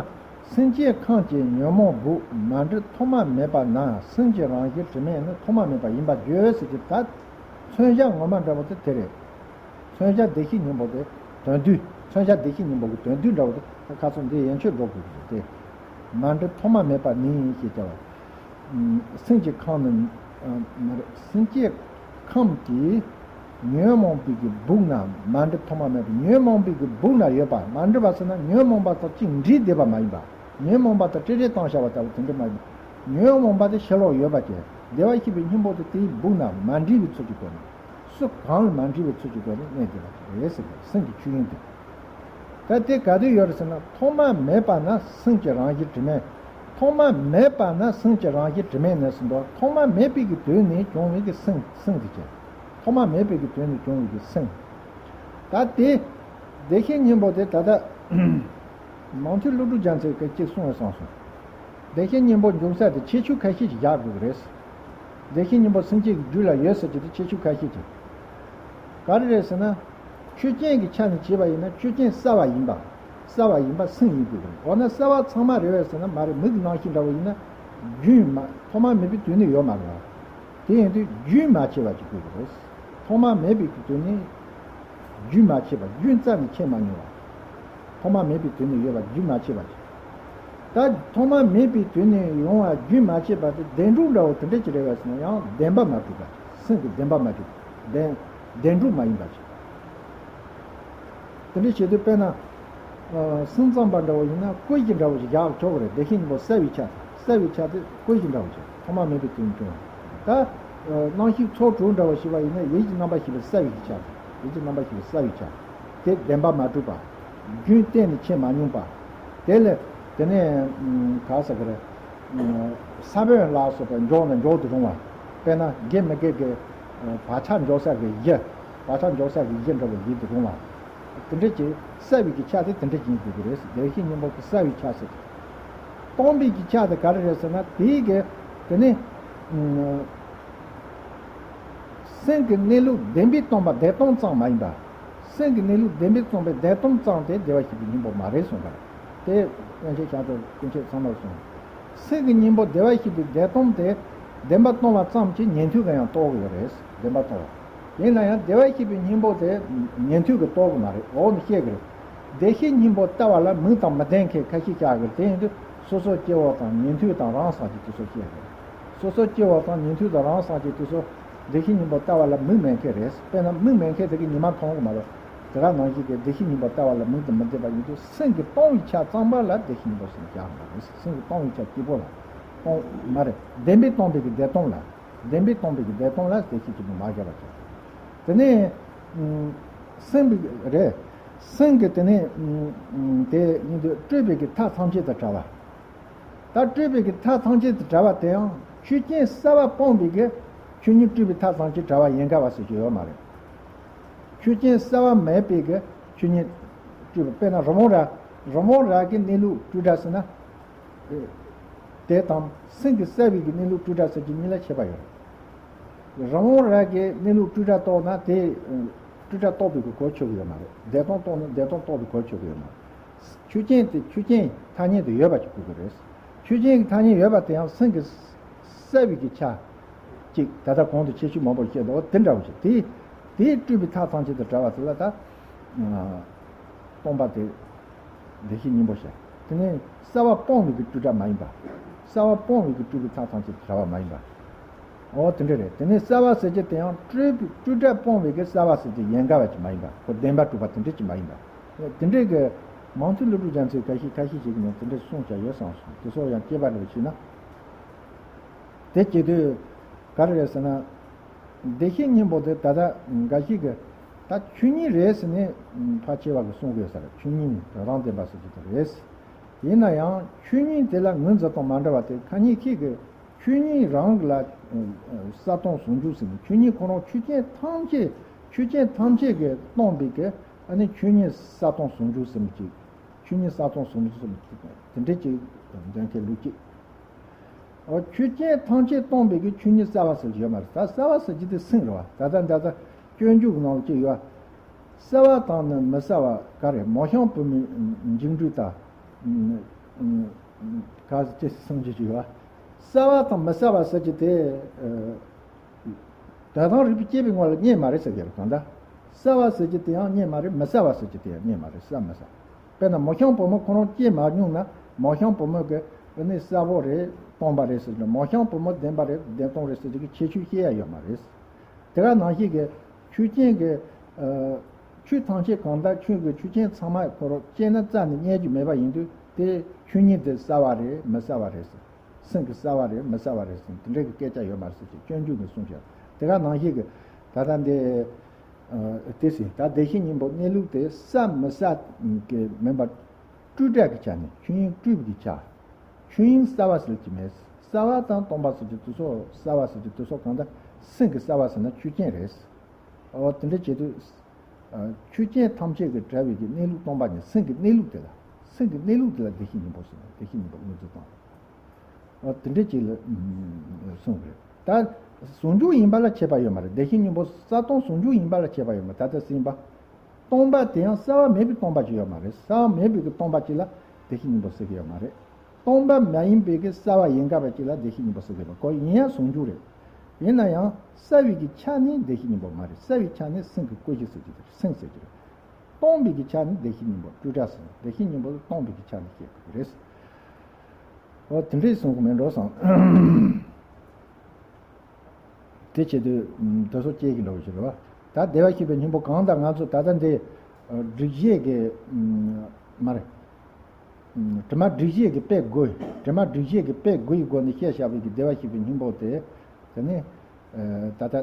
སེམས་ཅན་ཁམས་ཀྱི་ཉོན་མོངས་སྦུག་མ་འདྲིས་ཐོག་མ་མེད་པ་ན་སེམས་ཀྱི་རང་བཞིན་དྲི་མེད་ནི་ཐོག་མ་མེད་པ་ཡིན་པར་བརྗོད་ཟེར་གྱི་ད་མཚོན་བྱ་ངོ་མ་འདྲ་བོ་དེ་དེ་རེད། མཚོན་བྱ་བདེ་གཤེགས་སྙིང་པོ་དེ་དོན་བསྡུས། མཚོན་བྱ་བདེ་གཤེགས་སྙིང་པོ་གི་དོན་བསྡུས་འདྲ་བོ་དེ་ཁ་སང་འདི་ཡན་ཆོད་འགྲོ་དགོས་ཀྱི་རེད་དེ། མ་འདྲིས་ཐོག་མ་མེད་པ་ནི་ཞེས་བྱ་བ། སེམས་ཀྱི་ཁམས་ནི། ཨ། མ་རེད། སེམས་ཀྱི་ཁམས་ཀྱི་ཉོན་མོངས་པའི་གི་སྦུག་ན་མ་འདྲིས་ཐོག་མ་མེད་པ། ཉོན་མོངས་པའི་གི་སྦུག་ན་ཡོད་པ། མ་འདྲིས་པ་ཟེར་ན་ཉོན་མོངས་པ་དང་གཅིག་འདྲེས་བསྡད་པ་མ་ཡིན་པ། ཉོན་མོངས་པ་དང་སྤྲེལ་རེ་བཏང་བྱ་བ་ལྟ་བུ་དེ་འདྲ་མ་ཡིན་པ། ཉོན་མོངས་པ་དེ་ཕྱི་ལོགས་ཡོད་པ་ཅན། བདེ་བར་གཤེགས་པའི་སྙིང་པོ་དེ་དེའི་སྦུག་ན་མ་འདྲེས་པའི་ཚུལ་གྱི་སྒོ་ནས། སུ་གང་ལ་མ་འདྲེས་པའི་ཚུལ་གྱི་སྒོ་ནས་གནས་བསྡད་པ་ཅིག་རེད་ཟེར་བའི་སེམས་ཀྱི་ཆོས་དབྱིངས་དེ། ད་དེ་ག་དུས་ཡོད་རེད་ཟེར་ན་ཐོག་མ་མེད་པ་ན་སེམས་ཀྱི་རང་བཞིན་དྲི་མེད། ཐོག་མ་མེད་པ་ན་སེམས་ཀྱི་རང་བཞིན་དྲི་མེད་ནས་ཟེར་འདུག་ཐོག་མ་མེད་པའི་གི་དུས་ནས་བྱུང་བའི་གི་སེམས་སེམས་དེ་ཅན། ཐོག་མ་མེད་པའི་གི་དུས་ནས་བྱུང་བའི་གི་སེམས། ད་དེ་བདེ་གཤེགས་སྙིང་པོ་དེ་ད་ལྟ་མང་ཐོས་ཀླུ་སྒྲུབ་རྒྱལ་མཚན་གྱིས་གཅིག་གསུངས་བསམ་སོང་། བདེ་གཤེགས་སྙིང་པོ་འབྱུང་ས་དེ་ཁྱད་ཆོས་ཁ་ཤས་ཤིག་བཞག་དགོས་ཀྱི་རེད། བདེ་གཤེགས་སྙིང་པོ་སེམས་ཅན་གྱི་རྒྱུད་ལ་ཡོད་ཟེར་གྱི་དེ་ཁྱད་ཆོས་ཁ་ཤས་ཤིག་ག་རེ་རེད་ཟེར་ན། ཆོས་ཅན་གྱི་ཆ་ནས་བྱས་པ་ཡིན་ན་ཆོས་ཅན་གསལ་བ་ཡིན་པ། གསལ་བ་ཡིན་པ་སེམས་ཡིན་དགོས་ཀྱི་རེད། འོ་ན་གསལ་བ་ཚང་མ་རེད་བས་ཟེར་ན་མ་རེད། མིག་གི་རྣམ་ཤེས་འདྲ་བོ་ཡིན་ན། རྒྱུན་མ་ཐོག་མ་མེད་པའི་དུས་ནས་ཡོད་མ་རེད་བ། དེ་ཡིན་དུས་རྒྱུན་མ་ཆད་པ་ཅིག་དགོས་ཀྱི་རེད། ཐོག་མ་མེད་པའི་དུས་ནས་རྒྱུན་མ་ཆད་པ། རྒྱུན་རྩ་ནས་ཆད་མ་མྱོང་བ། ཐོག་མ་མེད་པའི་དུས་ནས་ཡོད་པ་རྒྱུན་མ་ཆད་པ་ཅིག་ད་ཐོག་མ་མེད་པའི་དུས་ནས་ཡོང་བ་རྒྱུན་མ་ཆད་པ་དེ་བདེན་གྲུབ་འདྲ་བོ་དེ་འདྲ་ཅིག་རེད་བས་ཟེར་ན་ཡང་བདེན་པ་མ་གྲུབ་པ་ཅིག་སེམས་ཀྱི་བདེན་པ་མ་གྲུབ། བདེན་བདེན་གྲུབ་མ་ཡིན་པ་ཅིག་དེ་འདྲ་བྱེད་དུས་དཔེར་ན། ཨ། སེམས་ཙམ་པ་འདྲ་བོ་ཡིན་ན་ཀུན་གཞི་འདྲ་བོ་ཞིག་བཞག་ཆོག་གི་རེད། བདེ་གཤེགས་སྙིང་པོ་གསལ་བའི་ཆ། གསལ་བའི་ཆ་དེ་ཀུན་གཞི་འདྲ་བོ་ཞིག་ཐོག་མ་མེད་པའི་དུས་ནས་བྱུང་བ། ད། ཨ། རྣམ་ཤེས་ཚོགས་དྲུག་འདྲ་བོ་ཞིག་པ་ཡིན་ན་ཡིད་ཀྱི་རྣམ་པར་ཤེས་པའི་གསལ་བའི་ཆ། ཡིད་ཀྱི་རྣམ་པར་ཤེས་པའི་གསལ་བའི་ཆ། དེ་བདེན་པ་མ་གྲུབ་པ། རྒྱུན་གཏན་ནས་ཆད་མ་མྱོང་པ། དེ་ལས་དེ་ནས་ག་ཟེར་གི་རེད། ས་བོན་ལ་སོགས་པའི་འཇོག་ནས་འཇོག་ཏུ་རུང་བ། དཔེར་ན་དགེ་མི་དགེ་གི་བག་ཆགས་འཇོག་ས་གི་གཞི། བག་ཆགས་འཇོག་ས་གི་གཞི་འདྲ་བོ་ཡིན་དུ་རུང་བ། དེ་འདྲ་ཅིག་གསལ་བའི་གི་ཆ་དེ་དེ་འདྲ་ཅིག་ཡིན་དགོས་ཀྱི་རེད། བདེ་གཤེགས་སྙིང་པོ་གི་གསལ་བའི་ཆ་ཟེར། སྟོང་པའི་གི་ཆ་དེ་ག་རེ་རེད་ཟེར་ན་དེའི་གི་དེ་ནི། སེམས་ཀྱི་གནས་ལུགས་བདེན་པས་སྟོང་པ་བདེན་སྟོང་ཙམ་མ་ཡིན་པ། སེམས་ཀྱི་གནས་ལུགས་བདེན་པས་སྟོང་པའི་བདེན་སྟོང་ཙམ་དེ་བདེ་བར་གཤེགས་པའི་སྙིང་པོ་མ་རེད་གསུངས་པ་རེད། དེ་སྐྱོན་ཆེན་ཤར་ཚོགས་སྐྱོན་ཆེན་ཚང་མར་གསུངས། སེམས་ཀྱི་སྙིང་པོ་བདེ་བར་གཤེགས་པའི་བདེན་སྟོང་དེ་བདེན་པ་སྟོང་བ་ཙམ་གྱིས་ཉན་ཐོས་ཀྱིས་ཡང་རྟོགས་ཀྱི་ཡོད་རེད། བདེན་པ་སྟོང་བ། ཡིན་ན་ཡང་བདེ་བར་གཤེགས་པའི་སྙིང་པོ་དེ་ཉན་ཐོས་ཀྱིས་རྟོགས་ཀྱི་མ་རེད། འོག་ནས་བཤད་ཀྱི་རེད། བདེ་གཤེགས་སྙིང་པོ་ལྟ་བ་ལ་མིང་དང་མི་ལྡན་མཁན་ཁ་ཤས་ཤིག་ཡོད་རེད། དེ་ཡིན་དུས་སོ་སོ་སྐྱེ་བོ་དང་ཉན་ཐོས་དང་རང་སངས་རྒྱས་དེ་ཚོ་བཤད་ཀྱི་རེད། སོ་སོ་སྐྱེ་བོ་དང་ཉན་ཐོས་དང་རང་སངས་རྒྱས་དེ་ཚོ་བདེ་གཤེགས་སྙིང་པོ་ལྟ་བ་ལ་མིག་མེད་མཁན་རེད། དཔེར་ན་མིག་མེད་མཁན་དེ་གིས་ཉི་མ་མཐོང་གི་མ་རེད། དེ་ག་ནང་བཞིན་གྱི་བདེ་གཤེགས་སྙིང་པོ་ལྟ་བ་ལ་མིག་དང་མི་ལྡན་པ་ཡིན་དུས་སེམས་ཀྱི་སྟོང་བའི་ཆ་ཙམ་པ་ལ་བདེ་གཤེགས་སྙིང་པོ་ཟེར་ནས་བཞག་པ་རེད། སེམས་ཀྱི་སྟོང་བའི་ཆ་སྐྱེས་བུ་ལ། སྟོང་མ་རེད། བདེན་པས་སྟོང་པའི་གི་བདེན་སྟོང་ལ། བདེན་པས་སྟོང་པའི་གི་བདེན་སྟོང་ལ་བདེ་གཤེགས་ཀྱི་སྣང་བ་བཞག་པ་བྱས། དེ་ནས་ཨུམ་སེམས་ཀྱི་རེད། སེམས་ཀྱི་དེ་ནས་ཨུམ་དེ་ཡིན་དུས་སྤྲོས་པའི་གི་མཐའ་ཐམས་ཅད་དང་བྲལ་བ། ད་སྤྲོས་པའི་གི་མཐའ་ཐམས་ཅད་དང་བྲལ་བ་དེ་ཡང་ཆོས་ཅན་གསལ་བ་སྤངས་པའི་གི་ཆོས་ཉིད་སྤྲོས་པའི་མཐའ་ཐམས་ཅད་བྲལ་བ་ཡིན་དགའ་བ་ཟེར་གྱི་ཡོད་མ་རེད། ཆོས་ཅན་གསལ་བ་མེད་པའི་གི་ཆོས་ཉིད་སྤྲོས་པ། དཔེར་ན་རི་བོང་རྭ། རི་བོང་རྭ་གི་གནས་ལུགས་སྤྲོས་བྲལ་ཟེར་ན། དེ་དང་སེམས་ཀྱི་གསལ་བའི་གི་གནས་ལུགས་སྤྲོས་བྲལ་ཟེར་གྱི་གཉིས་ལ་ཁྱད་པར་ཡོད་རེད། རི་བོང་རྭ་གི་གནས་ལུགས་སྤྲོས་བྲལ་རྟོགས་ན་དེ་སྤྲོས་བྲལ་རྟོགས་པའི་གི་གོ་ཆོད་གི་ཡོད་མ་རེད། བདེན་སྟོང་རྟོགས་ན་བདེན་སྟོང་རྟོགས་པའི་གོ་ཆོད་གི་ཡོད་མ་རེད། ཆོས་ཅན་དེ་ཆོས་ཅན་ཐ་སྙད་དུ་ཡོད་པ་ཅིག་དགོས་ཀྱི་རེད། ཆོས་ཅན་གྱི་ཐ་སྙད་ཡོད་པ་དེ་ཡང་སེམས་ཀྱི་གསལ་བའི་གི་ཆ་ཅིག་ད་ལྟ་གོང་དུ་ཁྱད་ཆོས་མང་པོ་བཤད་འདུག་དེ་འདྲ་བོ་ཞིག་དེ་དེའི་སྤྲོས་པའི་མཐའ་ཐམས་ཅད་དང་བྲལ་བ་དེ་ལ་ད་སྟོང་པ་དེ། བདེ་གཤེགས་སྙིང་པོ་ཞེས། དེ་ནས་གསལ་བ་སྤངས་པའི་གི་སྤྲོས་བྲལ་མ་ཡིན་པ། གསལ་བ་སྤངས་པའི་གི་སྤྲོས་པའི་མཐའ་ཐམས་ཅད་བྲལ་བ་མ་ཡིན་པ། འོ་དེ་འདྲ་རེད། དེ་ནས་གསལ་བ་ཟེར་གྱི་དེ་ཡང་སྤྲོས་པའི་སྤྲོས་བྲལ་སྤངས་པའི་གི་གསལ་བ་ཟེར་གྱི་ཡན་གར་བ་ཅིག་མ་ཡིན་པ། ཁོ་བདེན་པ་གྲུབ་པ་དེ་འདྲ་ཅིག་མ་ཡིན་པ། དེ་འདྲའི་གི་མང་ཐོས་ཀླུ་སྒྲུབ་རྒྱ་མཚོས་ཁ་ཤས་ཁ་ཤས་ཤིག་གིས་ནི་དེ་འདྲ་གསུངས་བཞག་ཡོད་བསམ་སོང་། དེ་ཚོ་ཡང་དཔྱད་པ་འདྲ་བྱས་ན། དེ་བྱེད་དུས་ག་རེ་རེད་ཟེར་ན། བདེ་གཤེགས་སྙིང་པོ་དེ་ད་ལྟ་འགའ་ཞིག་གིས་ད་ཆོས་ཉིད་རེད་ཟེར་ནས་ཕལ་ཆེ་བ་གིས་གསུང་གི་ཡོད་ས་རེད། ཆོས་ཉིད་དོན་དམ་བདེན་པ་ཟེར་གྱི་དེ་རེད། ཡིན་ན་ཡང་ཆོས་ཉིད་དེ་ལ་ངོས་འཛིན་སྟངས་མ་འདྲ་བ་དེ་ཁ་ཉིན་ཁྱེད་ཀྱིས་ཆོས་ཉིད་རང་ལ་གསལ་སྟོང་ཟུང་འཇུག་ཟེར་ནས། ཆོས་ཉིད་ཁོ་རང་ཆོས་ཅན་ཐམས་ཅད་ཆོས་ཅན་ཐམས་ཅད་ཀྱིས་སྟོང་པའི་གི་ཨ་ནི་ཆོས་ཉིད་གསལ་སྟོང་ཟུང་འཇུག་ཟེར་ནས་ཅིག་ཆོས་ཉིད་གསལ་སྟོང་ཟུང་འཇུག་ཟེར་ནས་དེ་འདྲ་ཅིག་འདོན་མཁན་ལུགས་ཅིག་འོ་ཆོས་ཅན་ཐམས་ཅད་སྟོང་པའི་གི་ཆོས་ཉིད་གསལ་བ་ཟེར་གྱི་ཡོད་མ་རེད། ད་གསལ་བ་ཟེར་གྱི་དེ་སེམས་རེད་བ། ད་ལྟ་ད་ལྟ་སྤྱོད་འཇུག་ནང་ཅིག་ཡོད། གསལ་བ་དང་ནི་མི་གསལ་བ་ག་རེ། མོ་གཤམ་བུ་མོའི་འཇིགས་འགྲོས་ལྟར། ག་ཅི་གསུང་རྒྱུ་ཅིག་ཡོད། གསལ་བ་དང་མི་གསལ་བ་ཟེར་གྱི་དེ། དོན་དམ་རིག་པས་དཔྱད་པའི་ངོ་ལ་རྙེད་མ་རེད་ཟེར་གྱི་རེད། གང་ལྟར་གསལ་བ་ཟེར་གྱི་དེ་ཡང་རྙེད་མ་རེད། མི་གསལ་བ་ཟེར་གྱི་དེ་ཡང་རྙེད་མ་རེད། གསལ་མི་གསལ། དཔེར་ན་མོ་གཤམ་བུ་མོ་ཁོ་རང་སྐྱེས་མ་མྱོང་ན་མོ་གཤམ་བུ་མོ་གི་ཨ་ནི་གསལ་བོ་རེད། སྟོང་པ་རེད་ཟེར་གྱི། མོ་གཤམ་བུ་མོ་བདེན་པ་རེད། བདེན་སྟོང་རེད་ཟེར་གྱི་ཁྱད་ཆོས་བཤད་ཡ་ཡོད་མ་རེད། དེ་ག་ནང་བཞིན་གྱི་ཆོས་ཅན་གྱི་ཨ་ཆོས་ཐམས་ཅད་གང་ལྟར་ཆོས་ཀྱི་ཆོས་ཅན་ཚང་མ་ཁོ་རང་དཔྱད་ན་རྩ་ནས་རྙེད་རྒྱུ་མེད་པ་ཡིན་དུས་དེ་ཆོས་ཉིད་དེ་གསལ་བ་རེད། མི་གསལ་བ་རེད་ཟེར། སེམས་ཀྱི་གསལ་བ་རེད། མི་གསལ་བ་རེད་ཟེར་དེ་འདྲ་གི་སྐད་ཆ་ཡོད་མ་རེད་ཟེར་གྱི་སྤྱོད་འཇུག་ནས་གསུངས་བཞག་དེ་ག་ནང་བཞིན་གྱི་ད་ལྟ་འདི་ཨ་དེ་ཟེར་ད་བདེ་གཤེགས་སྙིང་པོ་གནས་ལུགས་དེ་གསལ་མི་གསལ་གྱི་མིན་པར་སྤྲོས་བྲལ་གྱི་ཆ་ནས་ཆོས་དབྱིངས་སྤྲོས་པའི་གི་ཆ། ཆོས་དབྱིངས་གསལ་བ་ཟེར་གྱི་མེད། གསལ་བ་དང་སྟོང་པ་ཟེར་གྱི་དེ་ཚོ་གསལ་བ་ཟེར་གྱི་དེ་ཚོ་གང་ལྟར་སེམས་ཀྱི་གསལ་བ་ཟེར་ན་ཆོས་ཅན་རེད། འོ་དེ་འདྲ་བྱེད་དུས། ཆོས་ཅན་ཐམས་ཅད་ཀྱི་བྲལ་བའི་གི་གནས་ལུགས་སྟོང་པ་ཉིད། སེམས་ཀྱི་གནས་ལུགས་དེ་ལ། སེམས་ཀྱི་གནས་ལུགས་དེ་ལ་བདེ་གཤེགས་སྙིང་པོ་ཟེར་ནས་བདེ་གཤེགས་སྙིང་པོ་ངོས་འཛིན་བཏང་། འོ་དེ་འདྲ་ཅིག་ལ་གསུངས་རེད། ད་ཟུང་འཇུག་ཡིན་པ་ལ་ཁྱད་པར་ཡོད་མ་རེད། བདེ་གཤེགས་སྙིང་པོ་གསལ་སྟོང་ཟུང་འཇུག་ཡིན་པ་ལ་ཁྱད་པར་ཡོད་མ་རེད། ད་ལྟ་ཟིན་པ། སྟོང་པ་དེ་ཡང་གསལ་བ་མེད་པའི་སྟོང་པ་ཅིག་ཡོད་མ་རེད། གསལ་བ་མེད་པའི་གི་སྟོང་པ་ཅིག་ལ་བདེ་གཤེགས་སྙིང་པོ་ཟེར་གི་ཡོད་མ་རེད། སྟོང་པ་མ་ཡིན་པའི་གི་གསལ་བ་ཡིན་དགའ་བ་ཅིག་ལ་བདེ་གཤེགས་སྙིང་པོ་ཟེར་གི་ཡོད་མ་རེད། ཁོ་ཡིན་ཡང་ཟུང་འཇུག་རེད། ཡིན་ན་ཡང་གསལ་བའི་གི་ཆ་ནི་བདེ་གཤེགས་སྙིང་པོ་མ་རེད། གསལ་བའི་ཆ་ནི་སེམས་ཀྱི་སྐུ་ཞེས་ཟེར་གི་རེད། སེམས་ཟེར་གི་རེད། སྟོང་པའི་གི་ཆ་ནི་བདེ་གཤེགས་སྙིང་པོ་སྤྲོས་བྲལ་ཟེར། བདེ་གཤེགས་སྙིང་པོ་ལ་སྟོང་པའི་གི་ཆ་ནི་བཤད་དགོས་ཀྱི་རེད། འོ་དེ་འདྲས་གསུང་གི་མེད་འགྲོ་བསམ། དེ་བྱེད་དུས་དེ་ཚོ་སྐྱེ་གི་འདྲ་བོ་ཞིག་རེད་བ། ད་བདེ་བར་གཤེགས་པའི་སྙིང་པོ་གང་དང་ང་ཚོ་ད་ལྟ་འདི་སྒྲིག་གཞི་གི་མ་རེད། དྲི་མ་སྒྲིབ་བྱེད་ཀྱི་དཔེ་དགུ། དྲི་མ་སྒྲིབ་བྱེད་ཀྱི་དཔེ་དགུ་ཡི་སྒོ་ནས་བཤད་བཞག་པའི་གི་བདེ་བར་གཤེགས་པའི་སྙིང་པོ་དེ། དེ་ནི་ད་ལྟ་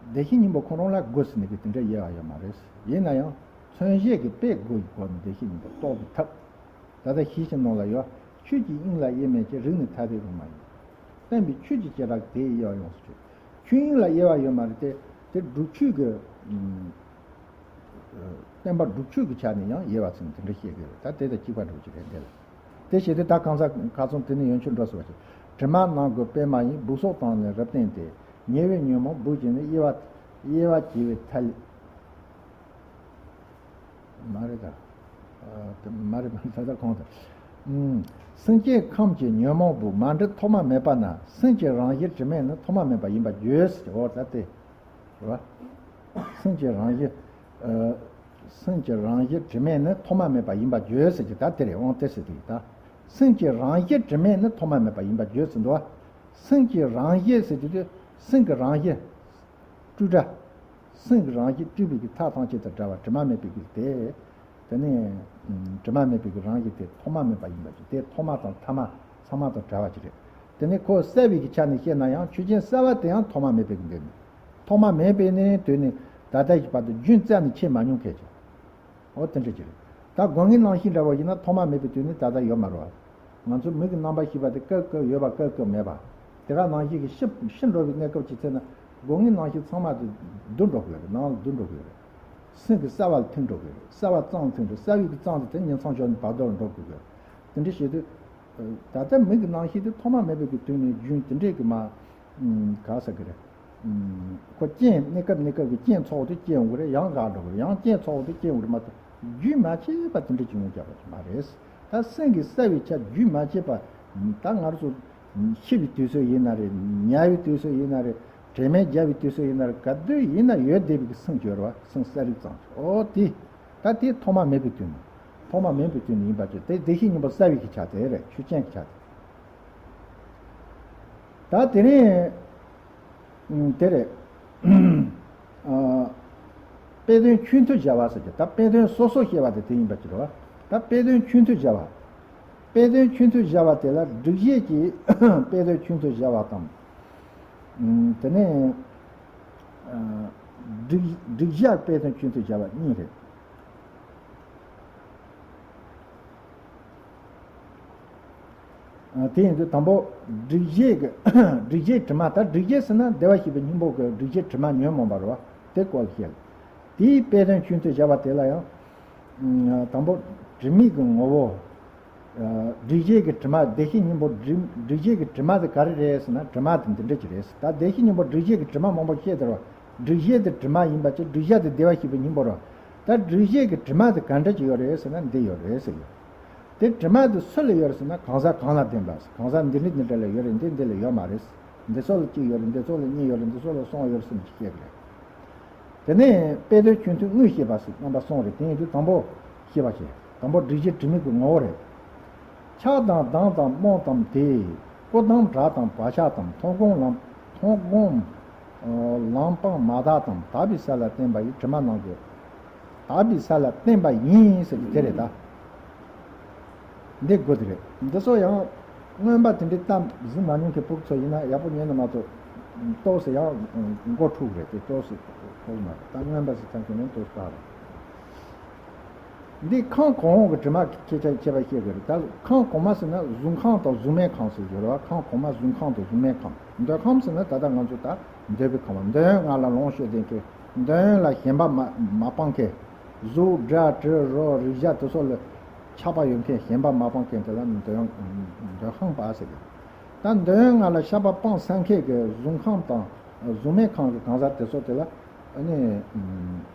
བདེ་གཤེགས་སྙིང་པོ་ཁོ་རང་ལ་དགུ་ཟེར་ནས་གི་དེ་འདྲ་དབྱེ་བ་ཡོད་མ་རེད། ཡིན་ན་ཡང་མཚོན་བྱེད་ཀྱི་དཔེ་དགུ་ཡི་སྒོ་ནས་བདེ་གཤེགས་སྙིང་པོ་རྟོགས་པའི་ཐབས། ད་ལྟ་ཞེས་བྱ་རྣམས་ལ་ཡོད། ཆོས་ཀྱི་དབྱིངས་ལ་དབྱེར་མེད་ཅིང་། རིགས་ནི་ཐ་དད་རུང་མ་ཡིན། བསྟན་པའི་ཆོས་ཀྱི་བྱེ་བྲག་དེ་ཡི་དབྱེ་བ་ཡོངས་སུ་གཅོད། ཆོས་དབྱིངས་ལ་དབྱེ་བ་ཡོད་མ་རེད་དེ། དེ་སྒྲུབ་ཆོས་ཀྱི་བསྟན་པ་སྒྲུབ་ཆོས་ཀྱི་ཆ་ནས་ཡང་དབྱེ་བ་ཚུལ་དེ་འདྲ་བཤད་ཀྱི་རེད། ད་དེ་དང་གཅིག་པ་འདྲ་བོ་ཅིག་རེད་འདི་ལ། དེ་བྱས་ཏེ་ད་གང་ཟག་ཁ་ཚོན་དེ་ནི་ཡོན་མཆོད་འགྲོ་ཟེར་བ་ཞིག་དྲི་མ་ནང་གི་དཔེ་མ་ཡིན། སྦུག་སོགས་དང་ནི་རབ་བསྟན་ཏེ། ཉེ་བའི་ཉོན་མོངས་སྦུབས་ཀྱིས་ནི། དབྱེ་བ་དབྱེ་བ་བྱས་པའི་ཐ་ལི། མ་རེད་ད། མ་རེད་མ་རེད་ད་ད་གོང་དུ། སེམས་ཅན་ཁམས་ཀྱི་ཉོན་མོངས་སྦུབས། མ་འདྲིས་ཐོག་མ་མེད་པ་ན། སེམས་ཀྱི་རང་བཞིན་དྲི་མས་ནི། ཐོག་མ་མེད་པ་ཡིན་པར་བརྗོད་ཟེར་གྱི་འོ་ད་དེ། རེད་བ། སེམས་ཀྱི་རང་བཞིན། སེམས་ཀྱི་རང་བཞིན་དྲི་མས་ནི། ཐོག་མ་མེད་པ་ཡིན་པར་བརྗོད་ཟེར་གྱི་ད་དེ་རེད། འོང་དེ་ཟེར་དེ་ད། སེམས་ཀྱི་རང་བཞིན་དྲི་མས་ནི། ཐོག་མ་མེད་པ་ཡིན་པར་བརྗོད་ཟེར་འདུག་བ། སེམས་ཀྱི་རང་བཞིན་ཟེར་དུས་དེ་སེམས་ཀྱི་རང་བཞིན། སྤྲོས་བྲལ། སེམས་ཀྱི་རང་བཞིན་སྤྲོས་པའི་གི་མཐའ་ཐམས་ཅད་དང་བྲལ་བ་དྲི་མ་མེད་པའི་གི་དེ། དེ་ནས་དྲི་མ་མེད་པའི་གི་རང་བཞིན་དེ་ཐོག་མ་མེད་པ་ཡིན་པ་ཅིག་དེ་ཐོག་མ་དང་ཐ་མ་ཚང་མ་དང་བྲལ་བ་ཅིག་རེད། དེ་ནས་ཁོ་གསལ་བའི་གི་ཆ་ནས་བཤད་ན་ཡང་ཆོས་ཅན་གསལ་བ་དེ་ཡང་ཐོག་མ་མེད་པའི་གི་དོན་ནི། ཐོག་མ་མེད་པའི་ནི་དོན་ནི་ད་ལྟ་ཡི་བར་དུ་རྒྱུན་རྩ་ནས་ཆད་མ་མྱོང་མཁན་ཅིག་འོ་དེ་འདྲ་ཅིག་རེད། ད་སྒོ་ལྔའི་རྣམ་ཤེས་འདྲ་བོ་ཡིན་ན་ཐོག་མ་མེད་པའི་དུས་ནས་ད་ལྟ་ཡོད་མ་རེད་བ། ང་ཚོ་མིག་གི་རྣམ་པར་ཤེས་པ་དེ་སྐབས་སྐབས་ཡོད་པ་སྐབས་སྐབས་མེད་པ། དེ་ག་ནང་བཞིན་གྱི་ཤི་ཤི་འགྲོ་བའི་གནས་སྐབས་ཀྱི་ཚེ་ན་སྒོ་ལྔའི་རྣམ་ཤེས་ཚང་མ་དེ་འདུ་འགྲོ་གི་ཡོད་རེད། ནང་ལ་འདུ་འགྲོ་གི་ཡོད་རེད། སེམས་ཀྱི་གསལ་བ་ལ་ཐིམ་འགྲོ་གི་ཡོད་རེད། གསལ་བ་གཙང་ཐིམ་འགྲོ། གསལ་བའི་གི་གཙང་དེ་དེ་ཉིང་མཚམས་སྦྱོར་ནས་བར་དོར་འགྲོ་དགོས་གི་ཡོད་རེད། དེ་འདྲ་བྱེད་དུས། ད་ལྟ་མིག་གི་རྣམ་ཤེས་དེ་ཐོག་མ་མེད་པའི་གི་དུས་ནས་རྒྱུན་དེ་འདྲས་ཀྱི་མ། ག་ཟེར་གི་རེད། ཁོ་རྐྱེན་གནས་སྐབས་གནས་སྐབས་ཀྱི་རྐྱེན་ཚོགས་དེ་རྐྱེན་འོང་གི་རེད། ཡང་འགག་འགྲོ་གི་རེད། ཡང་རྐྱེན་ཚོགས་དེ་རྐྱེན་འོང་གི་རེད་མ་གཏོགས་རྒྱུན་མ་ཆད་པ་དེ་འདྲས་ཀྱི་ངོ་བཅག་པ་ཅིག་མ་རེད། ད་སེམས་ཀྱི་གསལ་བའི་ཆ་རྒྱུན་མ་ཆད་པ། ད་ང་ཚོ་ཤི་བའི་དུས་ཚོད་ཡིན་ན་རེད། ཉལ་བའི་དུས་ཚོད་ཡིན་ན་རེད། དྲན་མེད་བརྒྱབ་པའི་དུས་ཚོད་ཡིན་ན་རེད། ག་དུས་ཡིན་ན་ཡོད་བསྡད་པའི་གི་སེམས་ཀྱི་ཡོད་རེད་བ། སེམས་གསལ་རིག་ཙམ་ཞིག་འོ་དེ། ད་དེ་ཐོག་མ་མེད་པའི་དུས་ནས། ཐོག་མ་མེད་པའི་དུས་ནས་ཡིན་པ་ཅིག་དེ་བདེ་གཤེགས་སྙིང་པོ་གསལ་བའི་གི་ཆ་དེ་རེད། ཆོས་ཅན་གྱི་ཆ་དེ། ད་དེ་ནས་ཨུམ་དེ་རེད། ཨ། དཔེ་དོན་ཆོས་མཐུན་སྦྱར་བ་ཟེར་གྱི། ད་དཔེ་དོན་སོ་སོ་བཤད་པ་དེ་དེ་ཡིན་པ་ཅིག་རེད་བ། ད་དཔེ་དོན་ཆོས་མཐུན་སྦྱར་བ། དཔེ་དོན་ཆོས་མཐུན་སྦྱར་བ་དེ་ལ་སྒྲིག་གཞི་གི་དཔེ་དོན་ཆོས་མཐུན་སྦྱར་བ་དང་། ཨུམ་དེ་ནས་ཨ། སྒྲིག་སྒྲིག་གཞི་དཔེ་དོན་ཆོས་མཐུན་སྦྱར་བ་གཉིས་རེད། དེ་ཡིན་དུས་དང་པོ་སྒྲིག་གཞི་གི་སྒྲིག་གཞིའི་དྲི་མ། ད་སྒྲིག་གཞི་ཟེར་ན་བདེ་བར་གཤེགས་པའི་སྙིང་པོ་གི་སྒྲིག་གཞིའི་དྲི་མ་ཉོན་མོངས་པ་རེད་བ། དེ་སྐོར་ལ་བཤད། དེའི་དཔེ་དོན་ཆོས་མཐུན་སྦྱར་བ་དེ་ལ་ཡང་། དང་པོ་དྲི་མེད་ཀྱི་ངོ་བོ། སྒྲིག་གཞི་གི་དྲི་མ། བདེ་གཤེགས་སྙིང་པོ་སྒྲིག་སྒྲིག་གཞི་གི་དྲི་མ་དེ་ག་རེ་རེད་ཟེར་ན། དྲི་མ་དེ་འདི་འདྲ་ཅིག་རེད། ད་བདེ་གཤེགས་སྙིང་པོ་སྒྲིག་གཞི་གི་དྲི་མ་མང་པོ་བཤད་དེ་རེད་བ། སྒྲིག་གཞི་དེ་དྲི་མ་ཡིན་པ་ཅིག་སྒྲིག་གཞི་དེ་བདེ་བར་གཤེགས་པའི་སྙིང་པོ་རེད་བ། ད་སྒྲིག་གཞི་གི་དྲི་མ་དེ་ག་འདྲ་ཅིག་ཡོད་རེད་ཟེར་ན་འདི་ཡོད་རེད་ཟེར་གི། དེ་དྲི་མ་དེ་སུ་ལ་ཡོད་རེད་ཟེར་ན་གང་ཟག་གང་ལ་ལྡན་པ། གང་ཟག་འདི་འདྲ་འདི་འདྲ་ལ་ཡོད་རེད། འདི་འདི་ལ་ཡོད་མ་རེད། འདི་ཚོ་ལ་གཅིག་ཡོད་རེད། འདི་ཚོ་ལ་གཉིས་ཡོད་རེད། འདི་ཚོ་ལ་གསུམ་ཡོད་རེད་ཟེར་ནས་བཤད་གི་རེད། དེ་ནས་དཔེ་དོན་ཆོས་མཐུན་དངོས་བཤད་པ་ཟེར་རྣམ་པ་གསུམ་རེད། དེ་ཡིན་དུས་དང་པོ་བཤད་པ་བྱས། དང་པོ་སྒྲིག་གཞི་དྲི་མེད་ཀྱི་ངོ་བོ་རེད། ཆགས་དང་སྡང་དང་རྨོངས་དང་དེས། སྐུ་དམ་བྲག་དང་བག་ཆགས་དང་། མཐོང་སྒོམ་ལམ་མཐོང་སྒོམ་ལམ་སྤང་མ་དག་དང་། དག་པའི་ས་ལ་བརྟེན་པ་ཡི་དྲི་མ་རྣམས་ཀྱི། དག་པའི་ས་ལ་བརྟེན་པ་ཡིན་ཟེར་གྱི་དེ་རེད་ད། འདི་དགོས་དེ་རེད། འདི་ཚོ་ཡང་མངོན་པ་དེ་འདྲའི་གཏམ་གཟིགས་མ་མྱོང་མཁན་ཕྲུ་གུ་ཚོ་ཡིན་ན་ཡག་པོ་ཉན་ན་མ་གཏོགས་ཏོག་ཙམ་ཡང་མགོ་འཁྲུག་རེད་དེ། ཏོག་ཙམ་ཁོག་མ་རེད། ད་མངོན་པ་ཟེར་ཐང་ཁྱོད་ནས་ཏོག་ཙམ་ཁག་རེད། འདི་ཁམས་གོང་འོག་གི་དྲི་མ་ཁྱད་ཆོས་ཁྱད་པར་བཤད་དགོས་རེད། ད་ཁམས་གོང་མ་ཟེར་ན་གཟུགས་ཁམས་དང་གཟུགས་མེད་ཁམས་ཟེར་གྱི་རེད་བ། ཁམས་གོང་མ་གཟུགས་ཁམས་དང་གཟུགས་མེད་ཁམས། འདོད་ཁམས་ཟེར་ན་ད་ལྟ་ང་ཚོ་ད་འདོད་པའི་ཁམས་པ། འདོད་ཡོན་ལྔ་ལ་ལོངས་སྤྱོད་ལྡན་མཁན། འདོད་ཡོན་ལ་ཞེན་པ་མ་མ་སྤངས་མཁན། གཟུགས་སྒྲ་དྲི་རོ་རེག་བྱ་དེ་ཚོ་ལ་ཆགས་པ་ཡོད་མཁན། ཞེན་པ་མ་སྤངས་མཁན་དེ་ལ་འདོད་ཡོན་འདོད་ཁམས་པ་ཟེར་གྱི་རེད། ད་འདོད་ཡོན་ལྔ་ལ་ཆགས་པ་སྤངས་ཚར་མཁན་གྱི་གཟུགས་ཁམས་དང་གཟུགས་མེད་ཁམས་ཀྱི་གང་ཟག་དེ་ཚོ་དེ་ལ་ཨ་ནི།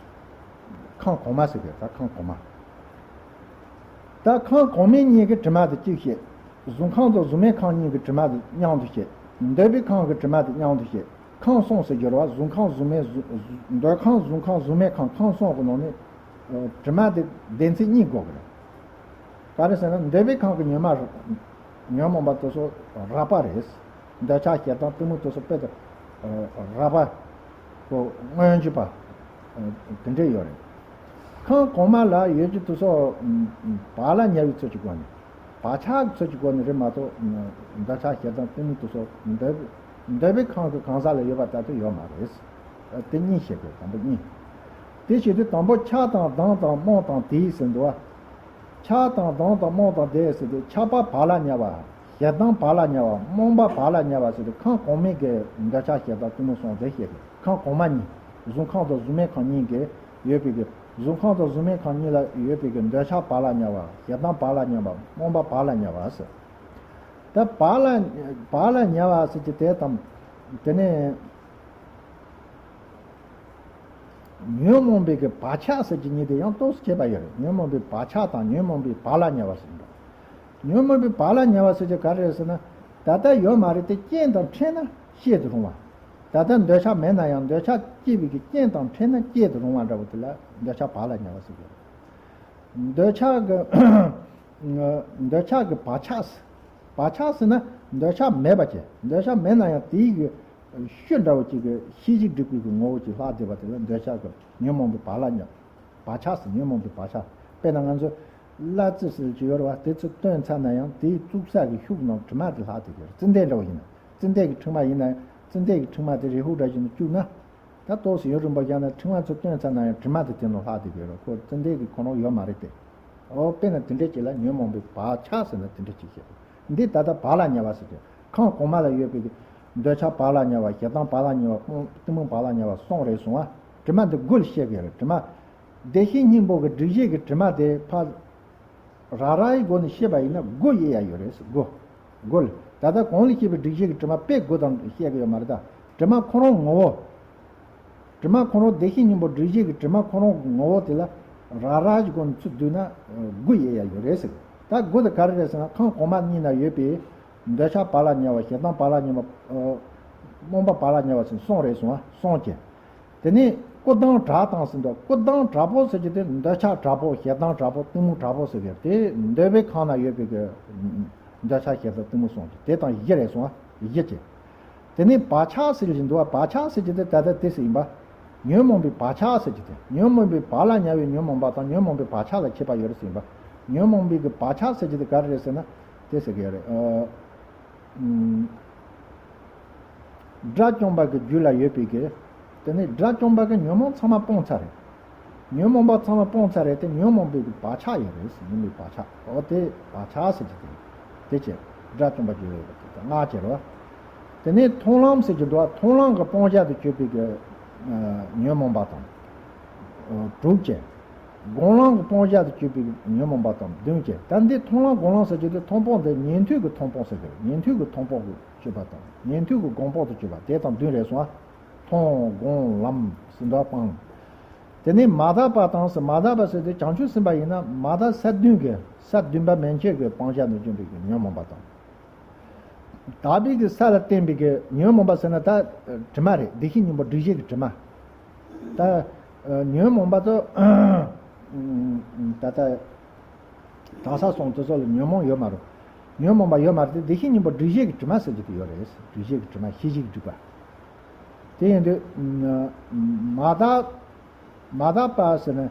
ཁམས་གོང་མ་ཟེར་གྱི་རེད། ད་ཁམས་གོང་མ། ད་ཁམས་གོང་མའི་གཉིས་ཀྱི་དྲི་མ་དེ་གཅིག་བཤད། གཟུགས་ཁམས་དང་གཟུགས་མེད་ཁམས་གཉིས་ཀྱི་དྲི་མ་དེ་མཉམ་དུ་བཤད། འདོད་པའི་ཁམས་ཀྱི་དྲི་མ་དེ་མཉམ་དུ་བཤད། ཁམས་གསུམ་ཟེར་གྱི་རེད་བ། གཟུགས་ཁམས་གཟུགས་མེད་གཟུགས། འདོད་ཁམས་གཟུགས་ཁམས་གཟུགས་མེད་ཁམས། ཁམས་གསུམ་གྱི་ནང་ནས་དྲི་མ་དེ་སྡེ་ཚན་གཉིས་དགོས་ཀྱི་རེད། ག་རེ་ཟེར་ན་འདོད་པའི་ཁམས་ཀྱི་ཉོན་མ། ཉོན་མོངས་པ་དེ་ཚོ་རགས་པ་རེད། འདོད་ཆགས་ཞེ་སྡང་གཏི་མུག་དེ་ཚོ་དཔེ་དེ་རགས་པ། ཁོ་མངོན་གྱུར་པ་དེ་འདྲས་ཡོད་རེད། ཁམས་གོང་མ་ལ་ཡོད་རྒྱུ་དེ་ཚོ་བག་ལ་ཉལ་བའི་ཚུལ་གྱི་སྒོ་ནས། བག་ཆགས་ཀྱི་ཚུལ་གྱི་སྒོ་ནས་རེད་མ་གཏོགས། འདོད་ཆགས་ཞེ་སྡང་གཏི་མུག་དེ་ཚོ་འདོད་འདོད་པའི་ཁམས་ཀྱི་གང་ཟག་ལ་ཡོད་པ་ལྟ་དུས་ཡོད་མ་རེད། དེ་གཉིས་བཤད་དགོས། དང་པོ་གཉིས། དེ་བྱེད་དུས་དང་པོ་ཆགས་དང་སྡང་དང་རྨོངས་དང་དེས་ཟེར་འདུག་བ། ཆགས་དང་སྡང་དང་རྨོངས་དང་དེས་ཟེར་དུས་ཆགས་པ་བག་ལ་ཉལ་བ། ཞེ་སྡང་བག་ལ་ཉལ་བ། རྨོངས་པ་བག་ལ་ཉལ་བ་ཟེར་དུས་ཁམས་གོང་མའི་གི་འདོད་ཆགས་ཞེ་སྡང་གཏི་མུག་གསུམ་དེ་བཤད་དགོས། ཁམས་གོང་མ་གཉིས། གཟུགས་ཁམས་དང་གཟུགས་མེད་ཁམས་གཉིས་ཀྱི་ཡོད་པའི་གི། གཟུགས་ཁམས་དང་གཟུགས་མེད་ཁམས་གཉིས་ལ་ཡོད་པའི་གི་འདོད་ཆགས་བག་ལ་ཉལ་བ། ཞེ་སྡང་བག་ལ་ཉལ་བ། རྨོངས་པ་བག་ལ་ཉལ་བ་ཟེར། ད་བག་ལ་བག་ལ་ཉལ་བ་ཟེར་གྱི་དེ་དང་། དེ་ནས་ཉོན་མོངས་པའི་གི་བག་ཆགས་ཟེར་གྱི་གཉིས་དེ་ཡང་ཏོག་ཙམ་ཁྱད་པར་ཡོད་རེད། ཉོན་མོངས་པའི་བག་ཆགས་དང་ཉོན་མོངས་པའི་བག་ལ་ཉལ་བ་ཟེར་འདུག་ཉོན་མོངས་པའི་བག་ལ་ཉལ་བ་ཟེར་གྱི་ག་རེ་རེད་ཟེར་ན། ད་ལྟ་ཡོད་མ་རེད་དེ་རྐྱེན་དང་འཕྲད་ན་སྐྱེ་དུ་རུང་བ། ད་ལྟ་འདོད་ཆགས་མེད་ན་ཡང་འདོད་ཆགས་སྐྱེ་བའི་གི་རྐྱེན་དང་འཕྲད་ན་སྐྱེ་དུ་རུང་བ་འདྲ་བོ་དེ་ལ་འདོད་ཆགས་བག་ལ་ཉལ་བ་ཟེར་གྱི་རེད། འདོད་ཆགས་ཀྱི་འདོད་ཆགས་ཀྱི་བག་ཆགས། བག་ཆགས་ཟེར་ན་འདོད་ཆགས་མེད་པ་ཅིག་འདོད་ཆགས་མེད་ན་ཡང་དེའི་གི་ཤུལ་འདྲ་བོ་ཅིག་གི་ཤེས་བྱའི་སྒྲིབ་པའི་གི་ངོ་བོ་ཅིག་ལྷག་བསྡད་པ་དེ་ལ་འདོད་ཆགས་ཀྱི་ཉོན་མོངས་པའི་བག་ལ་ཉལ། བག་ཆགས་ཟེར། ཉོན་མོངས་པའི་བག་ཆགས། དཔེར་ན་ང་ཚོ་ གླ་རྩི་ཟེར་གྱི་ཡོད་རེད་བ། དེ་ཚོ་བཏོན་ཚར་ན་ཡང་དེའི་བཙུགས་ས་གི་ཤུགས་ནང་དྲི་མ་དེ་ལྷག་བསྡད་ཀྱི་རེད། རྩི་འདེད་འདྲ་བོ་ཡིན་ན། རྩི་འདེད་ཀྱི་ཕྲེང་བ་ཡིན་ན་ཡང་རྩི་འདེད་ཀྱི་ཕྲེང་བ་དེ་རེ་ཧུ་འདྲ་ཞིག་ནས་བཅུག་ན། ད་ཏོག་ཙམ་ཡུན་རིང་པོ་བཞག་ན་ཕྲེང་བ་ཚོ་བཏོན་ཚར་ན་ཡང་དྲི་མ་དེ་དེ་ནང་ལྷག་བསྡད་ཀྱི་ཡོད་རེད། ཁོ་རྩི་འདེད་ཀྱི་ཁོ་རང་ཡོད་མ་རེད་དེ། ཨོ་དཔེར་ན་དེ་འདྲ་ཅིག་ལ་ཉོན་མོངས་པའི་བག་ཆགས་ཟེར་ན་དེ་འདྲ་ཅིག་བཤད། འདི་ད་ལྟ་བག་ལ་ཉལ་བ་ཟེར་གྱི། ཁམས་གོང་མ་ལ་ཡོད་པའི་གི་འདོད་ཆགས་བག་ལ་ཉལ་བ། ཞེ་སྡང་བག་ལ་ཉལ་བ། གཏི་མུག་བག་ལ་ཉལ་བ་གསུམ་རེད་གསུངས་པ། དྲི་མ་འདི་དགུ་ལ་བཤད་ཀྱི་རེད། དྲི་མ། བདེ་གཤེགས་སྙིང་པོ་གི་སྒྲིབ་བྱེད་ཀྱི་དྲི་མ་དེ་ཕར་ར་ར་ཡི་སྒོ་ནས་བཤད་པ་ཡིན་ན་དགུ་དབྱེ་ཡ་ཡོད་རེད། དགུ། དགུ་ལ། ད་ལྟ་གོང་ལ་བཤད་པའི་སྒྲིབ་བྱེད་ཀྱི་དྲི་མ་དཔེ་དགུ་ཙམ་བཤད་ཀྱི་ཡོད་མ་རེད་ད། དྲི་མ་ཁོ་རང་ངོ་བོ། དྲི་མ་ཁོ་རང་བདེ་གཤེགས་སྙིང་པོ་སྒྲིབ་བྱེད་ཀྱི་དྲི་མ་ཁོ་རང་གི་ངོ་བོ་དེ་ལ་ར་ར་གི་སྒོ་ནས་ཚུར་བསྡུས་ན་དགུ་དབྱེ་ཡ་ཡོད་རེད་ཟེར། ད་དགུ་དེ་ག་རེ་རེད་ཟེར་ན། ཁམས་གོང་མ་གཉིས་ན་ཡོད་པའི་འདོད་ཆགས་བག་ལ་ཉལ་བ། ཞེ་སྡང་བག་ལ་ཉལ་བ། རྨོངས་པ་བག་ལ་ཉལ་བ་ཟེར་གསུམ་རེད་གསུངས་པ། གསུམ་བྱས། དེ་ནས་སྐུ་ལྡང་དྲག་དང་ཟེར་འདུག་སྐུ་ལྡང་དྲག་པོ་ཟེར་གྱི་དེ་འདོད་ཆགས་དྲག་པོ། ཞེ་སྡང་དྲག་པོ། གཏི་མུག་དྲག་པོ་ཟེར་གྱི་དེ་འདོད་པའི་ཁམས་ན་ཡོད་པའི་གི་འདོད་ཆགས་ཞེ་སྡང་གཏི་མུག་གསུམ་གྱི་དེ་དང་བཞི་རེད་གསུངས་པ། བཞི་བྱས། དེ་ནས་བག་ཆགས་ཟེར་བཞིན་འདུག་བ། བག་ཆགས་ཟེར་གྱི་དེ་ད་ལྟ་དེ་ཟེར་ཡིན་པ། ཉོན་མོངས་པའི་བག་ཆགས་ཟེར་གྱི་དེ། ཉོན་མོངས་པའི་བག་ལ་ཉལ་བའི་ཉོན་མོངས་པ་དང་ཉོན་མོངས་པའི་བག་ཆགས་ལ་ཁྱད་པར་ཡོད་རེད་ཟེར་ཡིན་པ། ཉོན་མོངས་པའི་གི་བག་ཆགས་ཟེར་གྱི་དེ་ག་རེ་རེད་ཟེར་ན། དེ་ཟེར་གྱི་ཡོད་རེད། ཨ། ཨུམ། དགྲ་བཅོམ་པ་གི་རྒྱུད་ལ་ཡོད་པའི་གི། དེ་ནས་དགྲ་བཅོམ་པ་གི་ཉོན་མོངས་ཚང་མ་སྤངས་ཚར་རེད། ཉོན་མོངས་པ་ཚང་མ་སྤངས་ཚར་རེད་དེ། ཉོན་མོངས་པའི་གི་བག་ཆགས་ཡོད་རེད། ཉོན་མོངས་པའི་བག་ཆགས། འོ་དེ་བག་ཆགས་ཟེར་གྱི་དེ། དེ་བྱས། དགྲ་བཅོམ་པ་རྒྱུད་ལ་ཡོད་པ་དེ་ལྔ་བྱས་རེད་བ། དེ་ནས་མཐོང་ལམ་ཟེར་གྱི་འདུག་བ། མཐོང་ལམ་གི་སྤང་བྱ་དུ་གྱུར་པའི་གི། ཨ། ཉོན་མོངས་པ་དང་། ཨ། དྲུག་བྱས། སྒོམ་ལམ་གྱི་སྤང་བྱ་དུ་གྱུར་པའི་ཉོན་མོངས་པ་དང་བདུན་བྱས། ད་འདི་མཐོང་ལམ་སྒོམ་ལམ་ཟེར་གྱི་དེ་མཐོང་སྤང་དེ་ཉན་ཐོས་ཀྱི་མཐོང་སྤང་ཟེར་གྱི་རེད། ཉན་ཐོས་ཀྱི་མཐོང་སྤང་དུ་གྱུར་པ་དང་། ཉན་ཐོས་ཀྱི་སྒོམ་སྤང་དུ་གྱུར་པ་དེ་དང་བདུན་རེད་གསུངས་པ། མཐོང་སྒོམ་ལམ་ཟེར་འདུག་སྤང་། དེ་ནས་མ་དག་པ་དང་ཟེར། མ་དག་པ་ཟེར་དེ་བྱང་ཆུབ་སེམས་དཔའ་ཡིན་ན་མ་དག་ས་བདུན་གྱི། ས་བདུན་པ་མན་ཆད་ཀྱི་སྤང་བྱ་དུ་གྱུར་པའི་ཉོན་མོངས་པ་དང་། དག་པའི་གི་ས་ལ་བརྟེན་པའི་གི་ཉོན་མོངས་པ་ཟེར་ན་ད་དྲི་མ་རེད། བདེ་གཤེགས་སྙིང་པོ་སྒྲིབ་བྱེད་ཀྱི་དྲི་མ། ད་ཉོན་མོངས་པ་ཚོ་ད་ལྟ་དག་ས་གསུམ་དེ་ཚོ་ལ་ཉོན་མོངས་ཡོད་མ་རེད། ཉོན་མོངས་པ་ཡོད་མ་རེད་དེ། བདེ་གཤེགས་སྙིང་པོ་སྒྲིབ་བྱེད་ཀྱི་དྲི་མ་ཟེར་གྱི་དེ་ཡོད་རེད། སྒྲིབ་བྱེད་ཀྱི་དྲི་མ་ཤེས་བྱའི་སྒྲིབ་པ། དེ་ཡིན་དུས་མ་དག་མ་དག་པ་ཟེར་ན།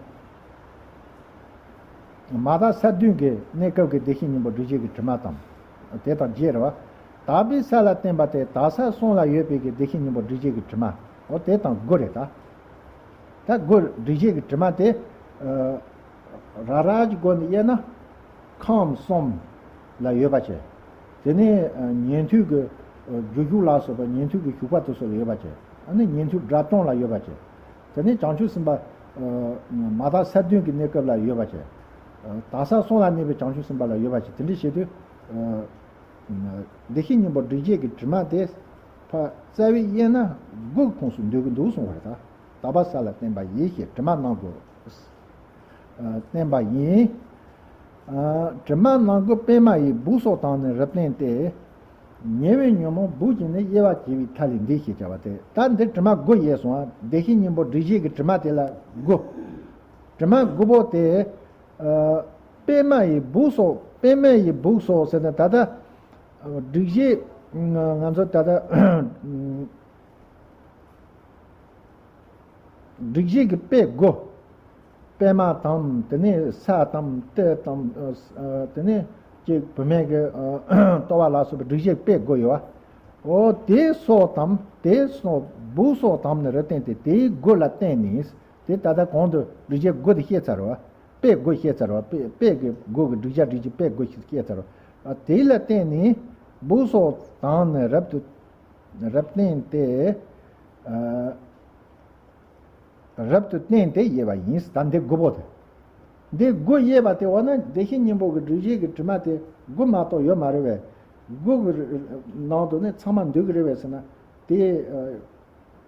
མ་དག་ས་བདུན་གྱི་གནས་སྐབས་ཀྱི་བདེ་གཤེགས་སྙིང་པོ་སྒྲིབ་བྱེད་ཀྱི་དྲི་མ་དང་། དེ་དང་བརྒྱད་རེད་བ། དག་པའི་ས་ལ་བརྟེན་པ་སྟེ་དག་ས་གསུམ་ལ་ཡོད་པའི་གི་བདེ་གཤེགས་སྙིང་པོ་སྒྲིབ་བྱེད་ཀྱི་དྲི་མ། འོ་དེ་དང་དགུ་རེད་ད། ད་དགུ་སྒྲིབ་བྱེད་ཀྱི་དྲི་མ་དེ། ཨ། ར་ར་གི་སྒོ་ནས་དབྱེ་ན། ཁམས་གསུམ་ལ་ཡོད་པ་བྱས། དེ་ནས་ཉན་ཐོས་ཀྱི་རྒྱུ་ཞུགས་ལ་སོགས་པ་ཉན་ཐོས་ཀྱི་ཞུགས་པ་དེ་ཚོ་ལ་ཡོད་པ་བྱས། ཨ་ནི་ཉན་ཐོས་དགྲ་བཅོམ་ལ་ཡོད་པ་བྱས། དེ་ནས་བྱང་ཆུབ་སེམས་དཔའ་མ་དག་ས་བདུན་གྱི་གནས་སྐབས་ལ་ཡོད་པ་བྱས། དག་ས་གསུམ་ལ་གནས་པའི་བྱང་ཆུབ་སེམས་དཔའ་ལ་ཡོད་པ་བྱས། དེ་འདྲ་བྱེད་དུས། བདེ་གཤེགས་སྙིང་པོ་སྒྲིབ་བྱེད་ཀྱི་དྲི་མ་དེ་ཕར་རྩ་བའི་དབྱེ་ན་དགུ་གི་ཁོངས་སུ་འདུ་གི་འདུག་གསུངས་པ་རེད་ད། དག་པའི་ས་ལ་བརྟེན་པ་ཡིན་ཞེས་དྲི་མ་རྣམ་དགུ་བསྟན་པ་ཡིན། ཨ། དྲི་མ་རྣམ་དགུ་པད་མ་ཡི་སྦུབས་སོགས་དང་ནི་རབ་བརྟེན་ཏེ། ཉེ་བའི་ཉོན་མོངས་སྦུབས་ཀྱིས་ནི་དབྱེ་བ་བྱས་པའི་ཐ་ལས་འདས་ཞེས་བྱ་བ་སྟེ། ད་འདིར་དྲི་མ་དགུ་དབྱེ་སོང་ང་། བདེ་གཤེགས་སྙིང་པོ་སྒྲིབ་བྱེད་ཀྱི་དྲི་མ་དེ་ལ་དགུ། དྲི་མ་དགུ་པོ་དེ། ཨ། པད་མ་ཡི་སྦུབས་སོགས། པད་མ་ཡི་སྦུབས་སོགས་ཟེར་ན་ད་ལྟ་སྒྲིབ་བྱེད་ང་ཚོ་ད་ལྟ་སྒྲིབ་བྱེད་ཀྱི་དཔེ་དགུ། པད་མ་དང་། དེ་ནས་ས་དང་། གཏེར་དང་། ཨ། དེ་ནས་ཅིག་བུད་མེད་ཀྱི་ལྟོ་བ་ལ་སོགས་པའི་སྒྲིབ་བྱེད་དཔེ་དགུ་ཡོད་པ། འོ་དེ་སོགས་དང་། དེ་སོགས་སྦུབས་སོགས་དང་ནི་རབ་བརྟེན་ཏེ། དེའི་དགུ་ལ་བརྟེན་ནས། དེ་ད་ལྟ་གོང་དུ་སྒྲིབ་བྱེད་དགུ་དེ་བཤད་ཚར་བ། དཔེ་དགུ་བཤད་ཚར་བ། དཔེ་དཔེ་གི་དགུ་གི་སྒྲིབ་བྱ་སྒྲིབ་བྱེད་དཔེ་དགུ་ཞིག་བཤད་ཚར་བ། དེ་ལ་བརྟེན་ནས་སྦུབས་སོགས་དང་ནི་རབ་ཏུ་རབ་བརྟེན་ཏེ། ཨ། རབ་ཏུ་བརྟེན་ཏེ་དབྱེ་བ་ཡིན། ད་འདི་དགུ་པོ་དེ། འདི་དགུ་དབྱེ་བ་དེ་འོ་ན་བདེ་གཤེགས་སྙིང་པོ་གི་སྒྲིབ་བྱེད་ཀྱི་དྲི་མ་དེ་དགུ་མ་གཏོགས་ཡོད་མ་རེད་པས། དགུ་གི་ནང་དུ་ནི་ཚང་མ་འདུས་ཀྱི་རེད་པས་ཟེར་ན། དེ་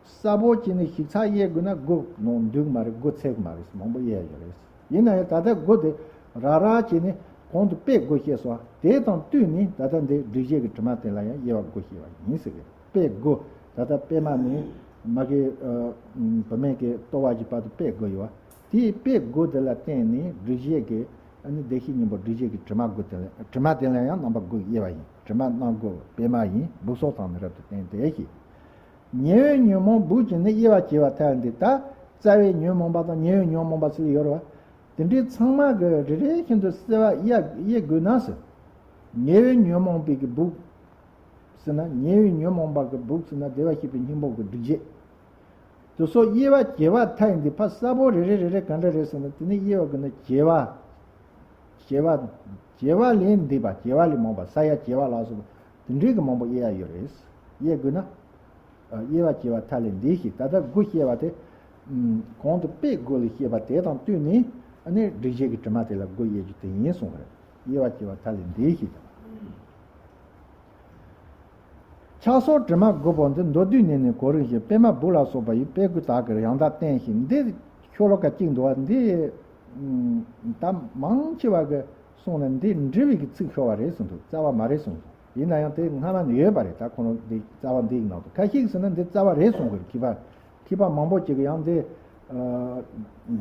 གསལ་པོ་བྱས་ནས་ཞིབ་ཚགས་དབྱེ་དགོས་ན་དགུ་ནང་འདུས་ཀྱི་མ་རེད། དགུ་ཚད་ཀྱི་མ་རེད། མང་པོ་དབྱེ་ཡ་ཡོད་རེད། ཡིན་ན་ཡང་ད་ལྟ་དགུ་དེ་ར་ར་བྱས་ནས་གོང་དུ་དཔེ་དགུ་བཤད་སོང་། དེ་དང་བསྟུན་ནས་ད་ལྟ་འདི་སྒྲིབ་བྱེད་ཀྱི་དྲི་མ་དེ་ལ་ཡང་དབྱེ་བ་དགུ་བཤད་པ་ཡིན་ཟེར་གི། དཔེ་དགུ། ད་ལྟ་པད་མ་ནས་མ་གི། ཨ། བུད་མེད་ཀྱི་ལྟོ་བ་གི་བར་དུ་དཔེ་དགུ་ཡོད་པ། དེའི་དཔེ་དགུ་དེ་ལ་བརྟེན་ནས་སྒྲིབ་བྱེད་ཀྱི། ཨ་ནི་བདེ་གཤེགས་སྙིང་པོ་སྒྲིབ་བྱེད་ཀྱི་དྲི་མ་དགུ་དེ་ལ། དྲི་མ་དེ་ལ་ཡང་རྣམ་པ་དགུ་དབྱེ་བ་ཡིན། དྲི་མ་རྣམ་དགུ་པད་མ་ཡིན། སྦུབས་སོགས་དང་ནི་རབ་ཏུ་བརྟེན་ཏེ་ཞེས། ཉེ་བའི་ཉོན་མོངས་སྦུབས་ཀྱིས་ནི་དབྱེ་བ་བྱས་པའི་ཐད་འདི། ད་རྩ་བའི་ཉོན་མོངས་པ་དང་ཉེ་བའི་ཉོན་མོངས་པ་ཟེར་ཡོད་རེད་པ། དེ་འདྲའི་ཚང་མ་གི་རེ་རེ་བཞིན་དུ་གསལ་བ་དབྱེ་དབྱེ་དགོས་ན་ཟེར། ཉེ་བའི་ཉོན་མོངས་པའི་གི་སྦུག་ཟེར་ན། ཉེ་བའི་ཉོན་མོངས་པ་གི་སྦུག་ཟེར་ན་བདེ་བར་གཤེགས་པའི་སྙིང་པོ་གི་སྒྲིབ་བྱེད། དེ་སོགས་དབྱེ་བ་བྱེ་བ་མཐའ་ཡས་འདི་ཕར་གསལ་པོ་རེ་རེ་རེ་རེ་ག་འདྲ་རེད་ཟེར་ན། དེ་ནི་དབྱེ་བ་གི་ནི་བྱེ་བ། བྱེ་བ། བྱེ་བ་ལས་འདས་པ། བྱེ་བ་ལས་མང་བ། ས་ཡ་བྱེ་བ་ལ་སོགས་པ་དེ་འདྲའི་གི་མང་པོ་དབྱེ་ཡ་ཡོད་རེད། དབྱེ་དགོས་ན། དབྱེ་བ་བྱེ་བ་མཐའ་ལས་འདས་ཞེས། ད་ལྟ་དགུ་བཤད་པ་དེ། ཨམ། གོང་དུ་དཔེ་དགུ་ལས་བཤད་པ་དེ་དང་བསྟུན་ནས་ཨ་ནི་སྒྲིབ་བྱེད་ཀྱི་དྲི་མ་དེ་ལ་དགུ་དབྱེ་རྒྱུ་དེ་ཡིན་གསུངས་པ་རེད། དབྱེ་བ་བྱེ་བ་མཐའ་ལས་འདས་ཞེས་དང་། ཆགས་སོགས་དྲི་མ་དགུ་པོ་འདི། མདོར་བསྡུས་ནས་ནི་གོ་རིམ་བཞིན། པད་མ་སྦུག་ལ་སོགས་པ་ཡི། དཔེ་དགུ་དག་གིས་ཡང་དག་བསྟན་ཞེས། འདི་ཤོ་ལོ་ཀ་གཅིག་འདུག་བ། འདི་ད་མང་ཆེ་བ་གིས་གསུངས་ན་འདི་འབྲི་བའི་གི་ཚིག་ཤོར་བ་རེད་གསུངས་འདུག། རྩ་བ་མ་རེད་གསུངས་འདུག། ཡིན་ན་ཡང་དེ་སྔ་མ་ནས་ཡོད་པ་རེད། ད་ཁོ་རང་འདི་རྩ་བ་འདི་ཡི་ནང་དུ། ཁ་ཤས་ཀྱིས་ཟེར་ན་འདི་རྩ་བ་རེད་གསུང་གི་རེད། མཁས་པ་མཁས་པ་མང་པོ་ཅིག་གིས་ཡང་འདི། ཨ།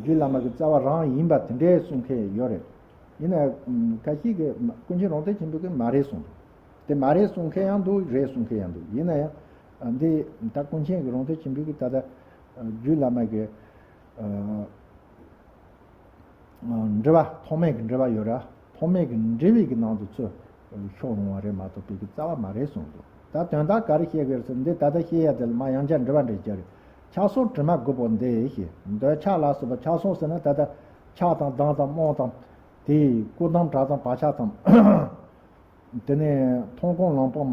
རྒྱུད་བླ་མ་གི་རྩ་བ་རང་ཡིན་པ་དེ་འདྲའི་གསུང་མཁན་ཡོད་རེད། ཡིན་ན་ཡང་ཁ་ཤས་ཀྱིས་ཀུན་མཁྱེན་རོང་སྟོན་ཆེན་པོ་གིས་མ་རེད་གསུངས་འདུག། དེ་མ་རེད་གསུང་མཁན་ཡང་འདུག། རེད་གསུང་མཁན་ཡང་འདུག། ཡིན་ན་ཡང་འདི་ད་ཀུན་མཁྱེན་གྱི་རོང་སྟོན་ཆེན་པོ་གིས་ད་ལྟ་རྒྱུད་བླ་མ་གི། ཨ། འགྲེལ་པ། ཐོགས་མེད་ཀྱི་འགྲེལ་པ་ཡོད་ར། ཐོགས་མེད་ཀྱི་འགྲེལ་པའི་གི་ནང་དུ་ཚུར་ཤོར་འོང་བ་རེད་མ་གཏོགས་དཔེ་གི་རྩ་བ་མ་རེད་གསུངས་འདུག། ད་དོན་དག་ག་རེ་བཤད་དགོས་རེད་ཟེར། འདི་ད་ལྟ་བཤད་ཡ་དེ་ལ་མར་ཡང་བསྐྱར་འགྲེལ་པ་འགྲེལ་རྒྱུ་རེད། ཆགས་སོགས་དྲི་མ་དགུ་པོ་འདི་ཞེས། འདོད་ཆགས་ལ་སོགས་པ། ཆགས་སོགས་ཟེར་ན་ད་ལྟ་ཆགས་དང་སྡང་དང་རྨོངས་དང་། དེ་སྐུ་དང་བྲག་དང་བག་ཆགས་དང་། དེ་ནས་མཐོང་སྒོམ་ལོངས་སྤང་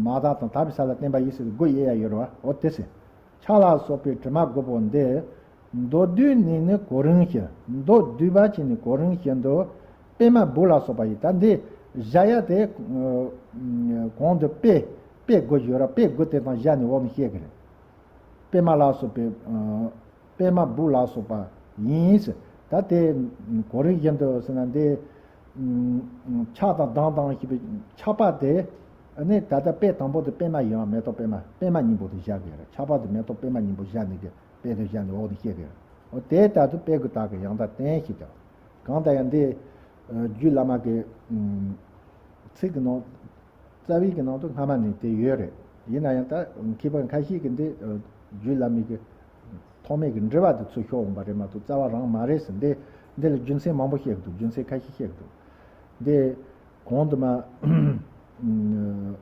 མ་དག་དང་དག་པའི་ས་ལ་བརྟེན་པ་ཡིན་ཟེར་དགུ་དབྱེ་ཡ་ཡོད་རེད་བ། འོ་དེ་ཟེར། ཆགས་ལ་སོགས་པའི་དྲི་མ་དགུ་པོ་འདི། མདོར་བསྡུས་ནས་ནི་གོ་རིམ་བཞིན། མདོར་བསྡུས་པ་བྱས་ནས་གོ་རིམ་བཞིན་དུ། པད་མ་སྦུག་ལ་སོགས་པ་ཡི། ད་འདི་བཞག་ཡ་དེ། ཨ། གོང་དུ་དཔེ། དཔེ་དགུ་ཡོད་ར། དཔེ་དགུ་དེ་དང་བཞག་ནས་འོག་ནས་བཤད་ཀྱི་རེད། པད་མ་ལ་སོགས་པའི། ཨ། པད་མ་སྦུག་ལ་སོགས་པ་ཡིན་ཟེར། ད་དེ་གོ་རིམ་བཞིན་དུ་ཟེར་ན་འདི། ཨ། ཆགས་དང་སྡང་དང་ཞེས་པའི་ཆགས་པ་དེ་ནི་ད་ལྟ་དཔེ་དང་པོ་དེ་པད་མ་ཡིན་པ། མེ་ཏོག་པད་མ། པད་མ་སྙིང་པོ་དེ་བཞག་གི་རེད། ཆགས་པ་དེ་མེ་ཏོག་པད་མ་སྙིང་པོ་བཞག་ནས་གི་དཔེ་དེ་བཞག་ནས་འོག་ནས་བཤད་གི་རེད། འོ་དེ་ལྟར་དུ་དཔེ་དགུ་དག་གིས་ཡང་དག་བསྟན་ཞེས་ཀྱང་། གང་ལྟར་ཡང་འདི། ཨ། རྒྱུད་བླ་མ་གི། ཨ། ཚིག་གི་ནང་། རྩ་བའི་གི་ནང་དུ་སྔ་མ་ནས་དེ་ཡོད་རེད། ཡིན་ན་ཡང་ད་མཁས་པ་ཁ་ཤས་ཀྱིས་འདི། ཨ། རྒྱུད་བླ་མའི་གི་ཐོགས་མེད་ཀྱི་འགྲེལ་པ་དེ་ཚུར་ཤོར་འོང་པ་རེད་མ་གཏོགས་རྩ་བ་རང་མ་རེད་ཟེར། འདི་འདི་ལ་རྒྱུ་མཚན་མང་པོ་བཤད་ཀྱི་འདུག། རྒྱུ་མཚན་ཁ་ཤས་བཤད་ཀྱི་འདུག། འདི་གོང་དུ་མར། ཨ།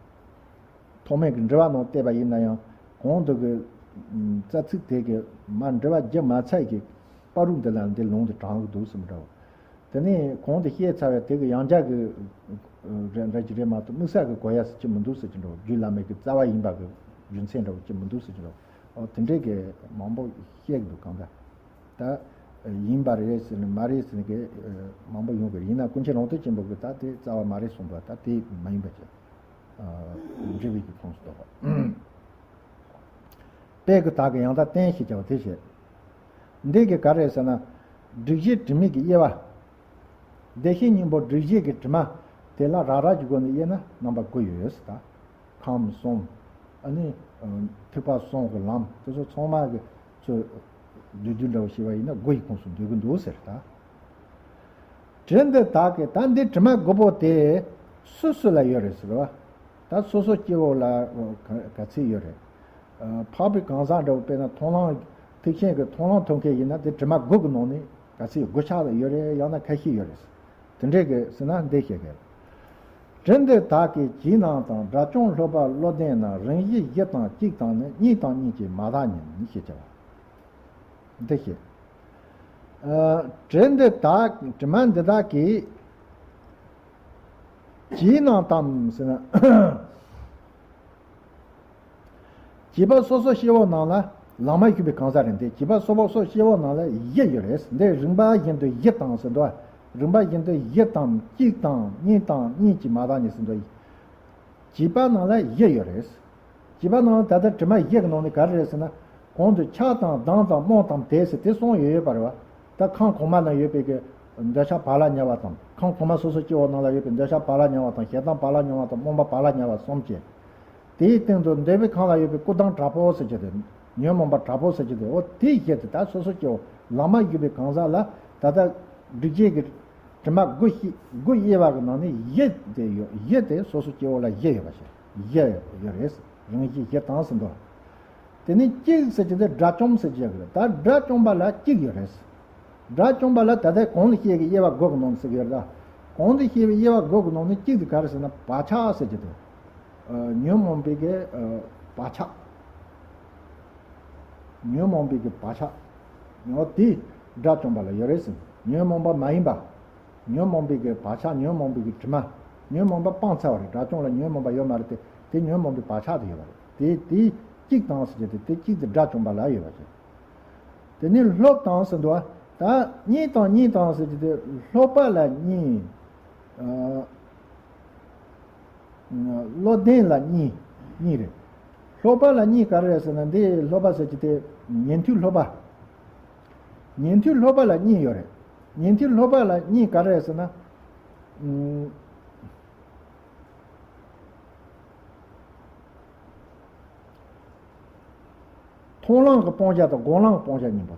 ཐོགས་མེད་ཀྱི་འགྲེལ་པ་ནང་བལྟས་པ་ཡིན་ན་ཡང་གོང་དུ་གི། ཨ། རྩ་ཚིག་དེ་གི་མར་འགྲེལ་པ་རྒྱབ་མ་ཚར་གི་བར་དུ་འདི་ལ་འདི་ལུང་དེ་དྲངས་ཀྱི་འདུག་ཟེར་མི་འདྲ་བ། དེ་ནས་གོང་དུ་བཤད་ཚར་བའི་དེ་གི་ཡང་བསྐྱར་གི། ཨ། རེ་འདྲ་ཅིག་རེད་མ་གཏོགས་དམིགས་བསལ་གི་གོ་ཡ་ཟེར་གྱི་མི་འདུག་ཟེར་གྱི་འདྲ་བ། རྒྱུད་བླ་མའི་གི་རྩ་བ་ཡིན་པ་གི་རྒྱུ་མཚན་འདྲ་བ་གྱི་མི་འདུག་ཟེར་གྱི་འདྲ་བ། འོ་དེ་འདྲའི་གི་མང་པོ་བཤད་ཀྱི་འདུག། གང་ལྟར་ད་ཡིན་པ་རེད་ཟེར་ནས་མ་རེད་ཟེར་ནས་གི། ཨ། མང་པོ་ཡོང་གི་རེད། ཡིན་ན་ཀུན་མཁྱེན་རོང་སྟོན་ཆེན་པོ་གིས་ད་དེ་རྩ་བ་མ་རེད་གསུངས་པ། ད་དེ་མ་ཡིན་པ་ཅིག། ཨ། འགྲེལ་པའི་གི་ཁོངས་སུ་གཏོགས་པ། དཔེ་དགུ་དག་གིས་ཡང་དག་བསྟན་ཞེས་བྱ་བ་དེ་བཤད། འདི་གི་ག་རེ་ཟེར་ན། སྒྲིབ་བྱེད་དྲི་མའི་གི་དབྱེ་བ། བདེ་གཤེགས་སྙིང་པོ་སྒྲིབ་བྱེད་ཀྱི་དྲི་མ་དེ་ལ་རགས་རགས་ཀྱི་སྒོ་ནས་དབྱེ་ན་རྣམ་པ་དགུ་ཡོད་ཟེར་ད། ཁམས་གསུམ། ཨ་ནི། ཨ། ཐེག་པ་གསུམ་གྱི་ལམ་དེ་ཚོ་ཚང་མ་གི་ཚུར་བསྡུས་བསྡུས་འདྲ་བོ་བྱས་པ་ཡིན་ན་དགུ་ཡི་ཁོངས་སུ་འདུ་གི་འདུག་ཟེར་ད། དྲི་འདི་དག་གི། ད་འདི་དྲི་མ་དགུ་པོ་དེ་སུ་སུ་ལ་ཡོད་རེད་ཟེར་བ། ད་སོ་སོ་སྐྱེ་བོ་ལ་ག་ག་ཚད་ཡོད་རེད། ཨ། འཕགས་པའི་གང་ཟག་འདྲ་བོ། དཔེར་ན་མཐོང་ལམ། ཐེག་ཆེན་གྱི་མཐོང་ལམ་ཐོབ་མཁན་ཡིན་ན་དེ་དྲི་མ་དགུ་གི་ནང་ནས་ག་ཚད་དགུ་ཆ་ལ་ཡོད་རེད། ཡང་ན་ཁ་ཤས་ཡོད་རེད། དེ་འདྲས་ཀྱི་ཟེར་ན་འདི་བཤད་གི། དྲི་འདི་དག་གི་བྱིས་རྣམས་དང་། དགྲ་བཅོམ་སློབ་པ་བློ་ལྡན་རྣམས། རིམ་བཞིན་བཞི་དང་གཅིག་དང་ནི། གཉིས་དང་གཉིས་ཀྱིས་མ་དག་ཉིད་ནི་ཞེས་བྱ་བ། འདི་བཤད། ཨ། དྲི་འདི་དག། དྲི་མ་འདི་དག་གི་བྱིས་རྣམས་དང་ཟེར་ན། བྱིས་པ་སོ་སོ་སྐྱེ་བོ་རྣམས་ལ། ལམ་མ་ཞུགས་པའི་གང་ཟག་རེད། འདི་བྱིས་པ་སོ་སོ་སྐྱེ་བོ་རྣམས་ལ་བཞི་ཡོད་རེད། འདི་རིམ་པ་བཞིན་དུ་བཞི་དང་ཟེར་འདུག། རིམ་པ་བཞིན་དུ་བཞི་དང་གཅིག་དང་གཉིས་དང་གཉིས་ཀྱིས་མ་དག་ཉིད་ཟེར་འདུག། བྱིས་པ་རྣམས་ལ་བཞི་ཡོད་རེད། བྱིས་པ་རྣམས་ལ་ད་ལྟ་དྲི་མ་བཞི་གི་ནང་ནས་ག་རེ་རེད་ཟེར་ན། གོང་དུ་ཆགས་དང་སྡང་དང་རྨོངས་དང་དད་ཟེར་དེ་གསུམ་ཡོད་ཡོད་པ་རེད་བ། ད་ཁམས་གོང་མ་ན་ཡོད་པའི་གི་འདོད་ཆགས་བག་ལ་ཉལ་བ་དང་། ཁམས་གོང་མ་སོ་སོ་སྐྱེ་བོ་རྣམས་ལ་ཡོད་པའི་འདོད་ཆགས་བག་ལ་ཉལ་བ་དང་། ཞེ་སྡང་བག་ལ་ཉལ་བ་དང་། རྨོངས་པ་བག་ལ་ཉལ་བ་གསུམ་བྱས། དེའི་སྟེང་དུ་འདོད་པའི་ཁམས་ལ་ཡོད་པའི་སྐུ་དང་དྲག་པོ་ཟེར་གྱི་དེ། ཉོན་མོངས་པ་དྲག་པོ་ཟེར་གྱི་དེ། འོ་དེའི་བཞི་དེ་ད་སོ་སོ་སྐྱེ་བོ་ལམ་མ་ཞུགས་པའི་གང་ཟག་ལ་ད་ལྟ་སྒྲིབ་བྱེད་ཀྱི་དྲི་མ་དགུ་ཞིག་དགུ་དབྱེ་བ་གི་ནང་ནས་བཞི་དེ་ཡོད། བཞི་དེ་སོ་སོ་སྐྱེ་བོ་ལ་བཞི་ཡོད་པ་ཞིག། བཞི་ཡོད་རེད། རང་བཞིན་བཞི་དང་ཟེར་འདུག། དེ་ནས་གཅིག་ཟེར་གྱི་དེ་དགྲ་བཅོམ་ཟེར་གྱི་ཡོད་གི་རེད། ད་དགྲ་བཅོམ་པ་ལ་གཅིག་ཡོད་རེད། དགྲ་བཅོམ་པ་ལ་ད་ལྟ་གོང་དུ་བཤད་ཀྱི་དབྱེ་བ་དགུ་གི་ནང་ཟེར་གྱི་ཡོད་རེད་ད། གོང་དུ་བཤད་པའི་དབྱེ་བ་དགུ་གི་ནང་ནས་གཅིག་དེ་ག་རེ་ཟེར་ན་བག་ཆགས་ཟེར་གྱི་འདུག་ཨ། ཉོན་མོངས་པའི་གི་ཨ་བག་ཆགས། ཉོན་མོངས་པའི་གི་བག་ཆགས། འོ་དེ་དགྲ་བཅོམ་པ་ལ་ཡོད་རེད་ཟེར། ཉོན་མོངས་པ་མ་ཡིན་པ། ཉོན་མོངས་པའི་གི་བག་ཆགས། ཉོན་མོངས་པའི་གི་དྲི་མ། ཉོན་མོངས་པ་སྤངས་ཚར་བ་རེད། དགྲ་བཅོམ་ལ་ཉོན་མོངས་པ་ཡོད་མ་རེད་དེ། དེ་ཉོན་མོངས་པའི་བག་ཆགས་དེ་ཡོད་པ་རེད། དེ་དེ་གཅིག་དང་ཟེར་གྱི་དེ་དེ་གཅིག་དེ་དགྲ་བཅོམ་པ་ལ་ཡོད་པ་རེད། དེ་ནས་སློབ་དང་ཟེར་འདུག་པ། ད་གཉིས་དང་གཉིས་དང་ཟེར་གྱི་དེ་སློབ་པ་ལ་གཉིས། ཨ། བློ་ལྡན་ལ་གཉིས། གཉིས་རེད། སློབ་པ་ལ་གཉིས་ག་རེ་རེད་ཟེར་ན། འདི་སློབ་པ་ཟེར་གྱི་དེ་ཉན་ཐོས་སློབ་པ། ཉན་ཐོས་སློབ་པ་ལ་གཉིས་ཡོད་རེད། ཉན་ཐོས་སློབ་པ་ལ་གཉིས་ག་རེ་རེད་ཟེར་ན། ཨུམ། མཐོང་ལམ་གྱི་སྤང་བྱ་དང་སྒོམ་ལམ་གྱི་སྤང་བྱ་གཉིས་པོ་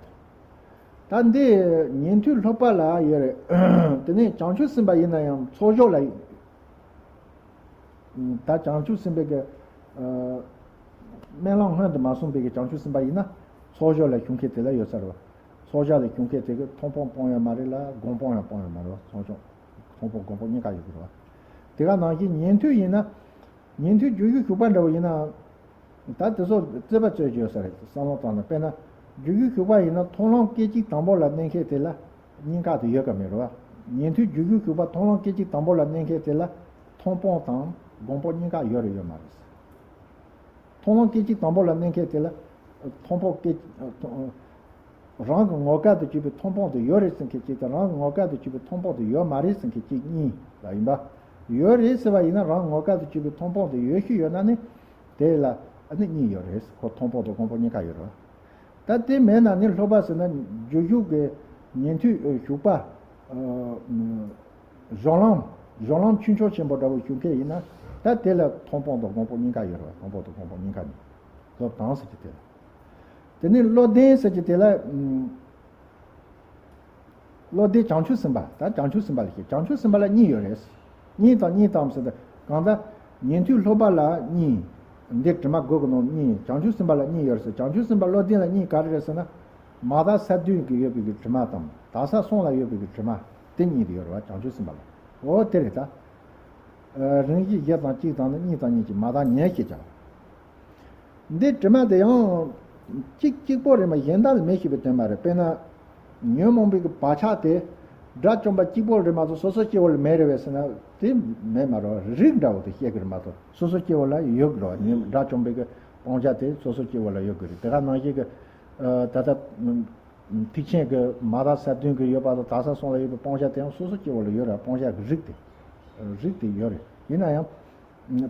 དང་། ད་འདི་ཉན་ཐོས་སློབ་པ་ལ་ཡོད་རེད། དེ་ནས་བྱང་ཆུབ་སེམས་དཔའ་ཡིན་ན་ཡང་ཚོགས་བསགས་ལ། ད་བྱང་ཆུབ་སེམས་དཔའི་གི། ཨ། དམན་ལམ་སྔོན་དུ་མ་སོང་བའི་གི་བྱང་ཆུབ་སེམས་དཔའ་ཡིན་ན། ཚོགས་བསགས་ལ་ཤོང་མཁན་དེ་ལ་ཡོད་ས་རེད་པ། ཚོགས་བསགས་ལ་ཤོང་མཁན་དེ་གི་མཐོང་སྤང་སྤང་ཡོད་མ་རེད་ལ། སྒོམ་སྤང་ཡང་སྤང་ཡོད་མ་རེད་པ། ཚོགས་བསགས། མཐོང་སྤང་སྒོམ་སྤང་གཉིས་ཀ་ཡོད་གི་རེད་པ། དེ་ག་ནང་བཞིན་ཉན་ཐོས་ཡིན་ན། ཉན་ཐོས་རྒྱུ་བཞི་ཞུགས་པ་འདྲ་བོ་ཡིན་ན། ད་དེ་ཚོ་རྩོད་པ་རྩོད་རྒྱུ་ཡོད་ས་རེད། བསམ་བློ་བཏང་ན། དཔེར་ན། རྒྱུ་བཞི་ཞུགས་པ་ཡིན་ན་མཐོང་ལམ་སྐད་ཅིག་དང་པོ་ལ་གནས་མཁན་དེ་ལ་གཉིས་ཀ་དེ་ཡོད་ག་མེད་རེད་པ། ཉན་ཐོས་རྒྱུ་བཞི་ཞུགས་པ་མཐོང་ལམ་སྐད་ཅིག་དང་པོ་ལ་གནས་མཁན་དེ་ལ་མཐོང་སྤང་དང་སྒོམ་སྤང་གཉིས་ཀ་ཡོད་རེད་ཡོད་མ་རེད། མཐོང་ལམ་སྐད་ཅིག་དང་པོ་ལ་གནས་མཁན་དེ་ལ་མཐོང་སྤང་སྐད། རང་གི་ངོ་སྐལ་དུ་གྱུར་པའི་མཐོང་སྤང་དེ་ཡོད་རེད་ཟེར་མཁན་གཅིག་དང་། རང་གི་ངོ་སྐལ་དུ་གྱུར་པའི་མཐོང་སྤང་དེ་ཡོད་མ་རེད་ཟེར་མཁན་གཅིག་གཉིས་ལ་ཡིན་པ། ཡོད་རེད་ཟེར་བ་ཡིན་ན་རང་གི་ངོ་སྐལ་དུ་གྱུར་པའི་མཐོང་སྤང་དེ་ཡོད་ཤོས་ཡོད་ན་ནི། དེ་ལ་ཨ་ནི་གཉིས་ཡོད་རེད། ཁོ་མཐོང་སྤང་དང་སྒོམ་སྤང་གཉིས་ཀ་ཡོད་རེད། ད་དེ་མེད་ན་ནི་སློབ་པ་ཟེར་ན་རྒྱུ་བཞི་གི་ཉན་ཐོས་ཞུགས་པ། ཨ། གཞུང་ལམ། གཞུང་ལམ་ཆོས་མཆོག་ཆེན་པོ་འདྲ་བོ་ཞུགས་མཁན་ཡིན་ན། ད་དེ་ལ་མཐོང་སྤང་དང་སྒོམ་སྤང་གཉིས་ཀ་ཡོད་རེད། མཐོང་སྤང་དང་སྒོམ་སྤང་གཉིས་ཀ་ནི་སློབ་དང་ཟེར་གྱི་དེ་ལ། དེ་ནས་བློ་ལྡན་ཟེར་གྱི་དེ་ལ། ཨུམ། བློ་ལྡན་བྱང་ཆུབ་སེམས་དཔའ། ད་བྱང་ཆུབ་སེམས་དཔའ་ལ་བཤད། བྱང་ཆུབ་སེམས་དཔའ་ལ་གཉིས་ཡོད་རེད། གཉིས་དང་གཉིས་དང་ཟེར་ཏེ། གང་ལྟར་ཉན་ཐོས་སློབ་པ་ལ་གཉིས། འདི་དྲི་མ་དགུ་གི་ནང་གཉིས། བྱང་ཆུབ་སེམས་དཔའ་ལ་གཉིས་ཡོད་རེད་ཟེར། བྱང་ཆུབ་སེམས་དཔའ་བློ་ལྡན་ལ་གཉིས་ག་རེ་རེད་ཟེར་ན། མ་དག་ས་བདུན་གྱི་ཡོད་པའི་གི་དྲི་མ་དང་། དག་ས་གསུམ་ལ་ཡོད་པའི་གི་དྲི་མ། དེ་གཉིས་དེ་ཡོད་རེད་པ། བྱང་ཆུབ་སེམས་དཔའ་ལ། འོ་དེ་རེད་ད། ཨ། རིམ་བཞིན་བཞི་དང་གཅིག་དང་ནི་གཉིས་དང་གཉིས་ཀྱིས་མ་དག་ཉེར་བཞི་བྱ་བ། འདི་དྲི་མ་དེ་ཡང་གཅིག་གཅིག་པོ་རེད་མ། གཞན་དག་ལ་མེད་ཞེས་པའི་དོན་མ་རེད། དཔེར་ན། ཉོན་མོངས་པའི་གི་བག་ཆགས་དེ་དགྲ་བཅོམ་པ་གཅིག་པོ་རེད་མ་གཏོགས་སོ་སོ་སྐྱེ་བོ་ལ་མེད་རེད་པས་ཟེར་ན་དེ་མེད་མ་རེད། རིགས་འདྲ་བོ་དེ་བཤད་གི་རེད་མ་གཏོགས་སོ་སོ་སྐྱེ་བོ་ལ་ཡོད་གི་རེད། ཉོན། དགྲ་བཅོམ་པའི་གི་སྤང་བྱ་དེ་སོ་སོ་སྐྱེ་བོ་ལ་ཡོད་གི་རེད། དེ་ག་ནང་བཞིན་གི། ཨ། ད་ལྟ་ཐེག་ཆེན་གི་མ་དག་ས་བདུན་གི་ཡོད་པ་དང་དག་ས་གསུམ་ལ་ཡོད་པའི་སྤང་བྱ་དེ་ཡང་སོ་སོ་སྐྱེ་བོ་ལ་ཡོད་རེད། སྤང་བྱ་གི་རིགས་དེ། རིགས་དེ་ཡོད་རེད། ཡིན་ན་ཡང་།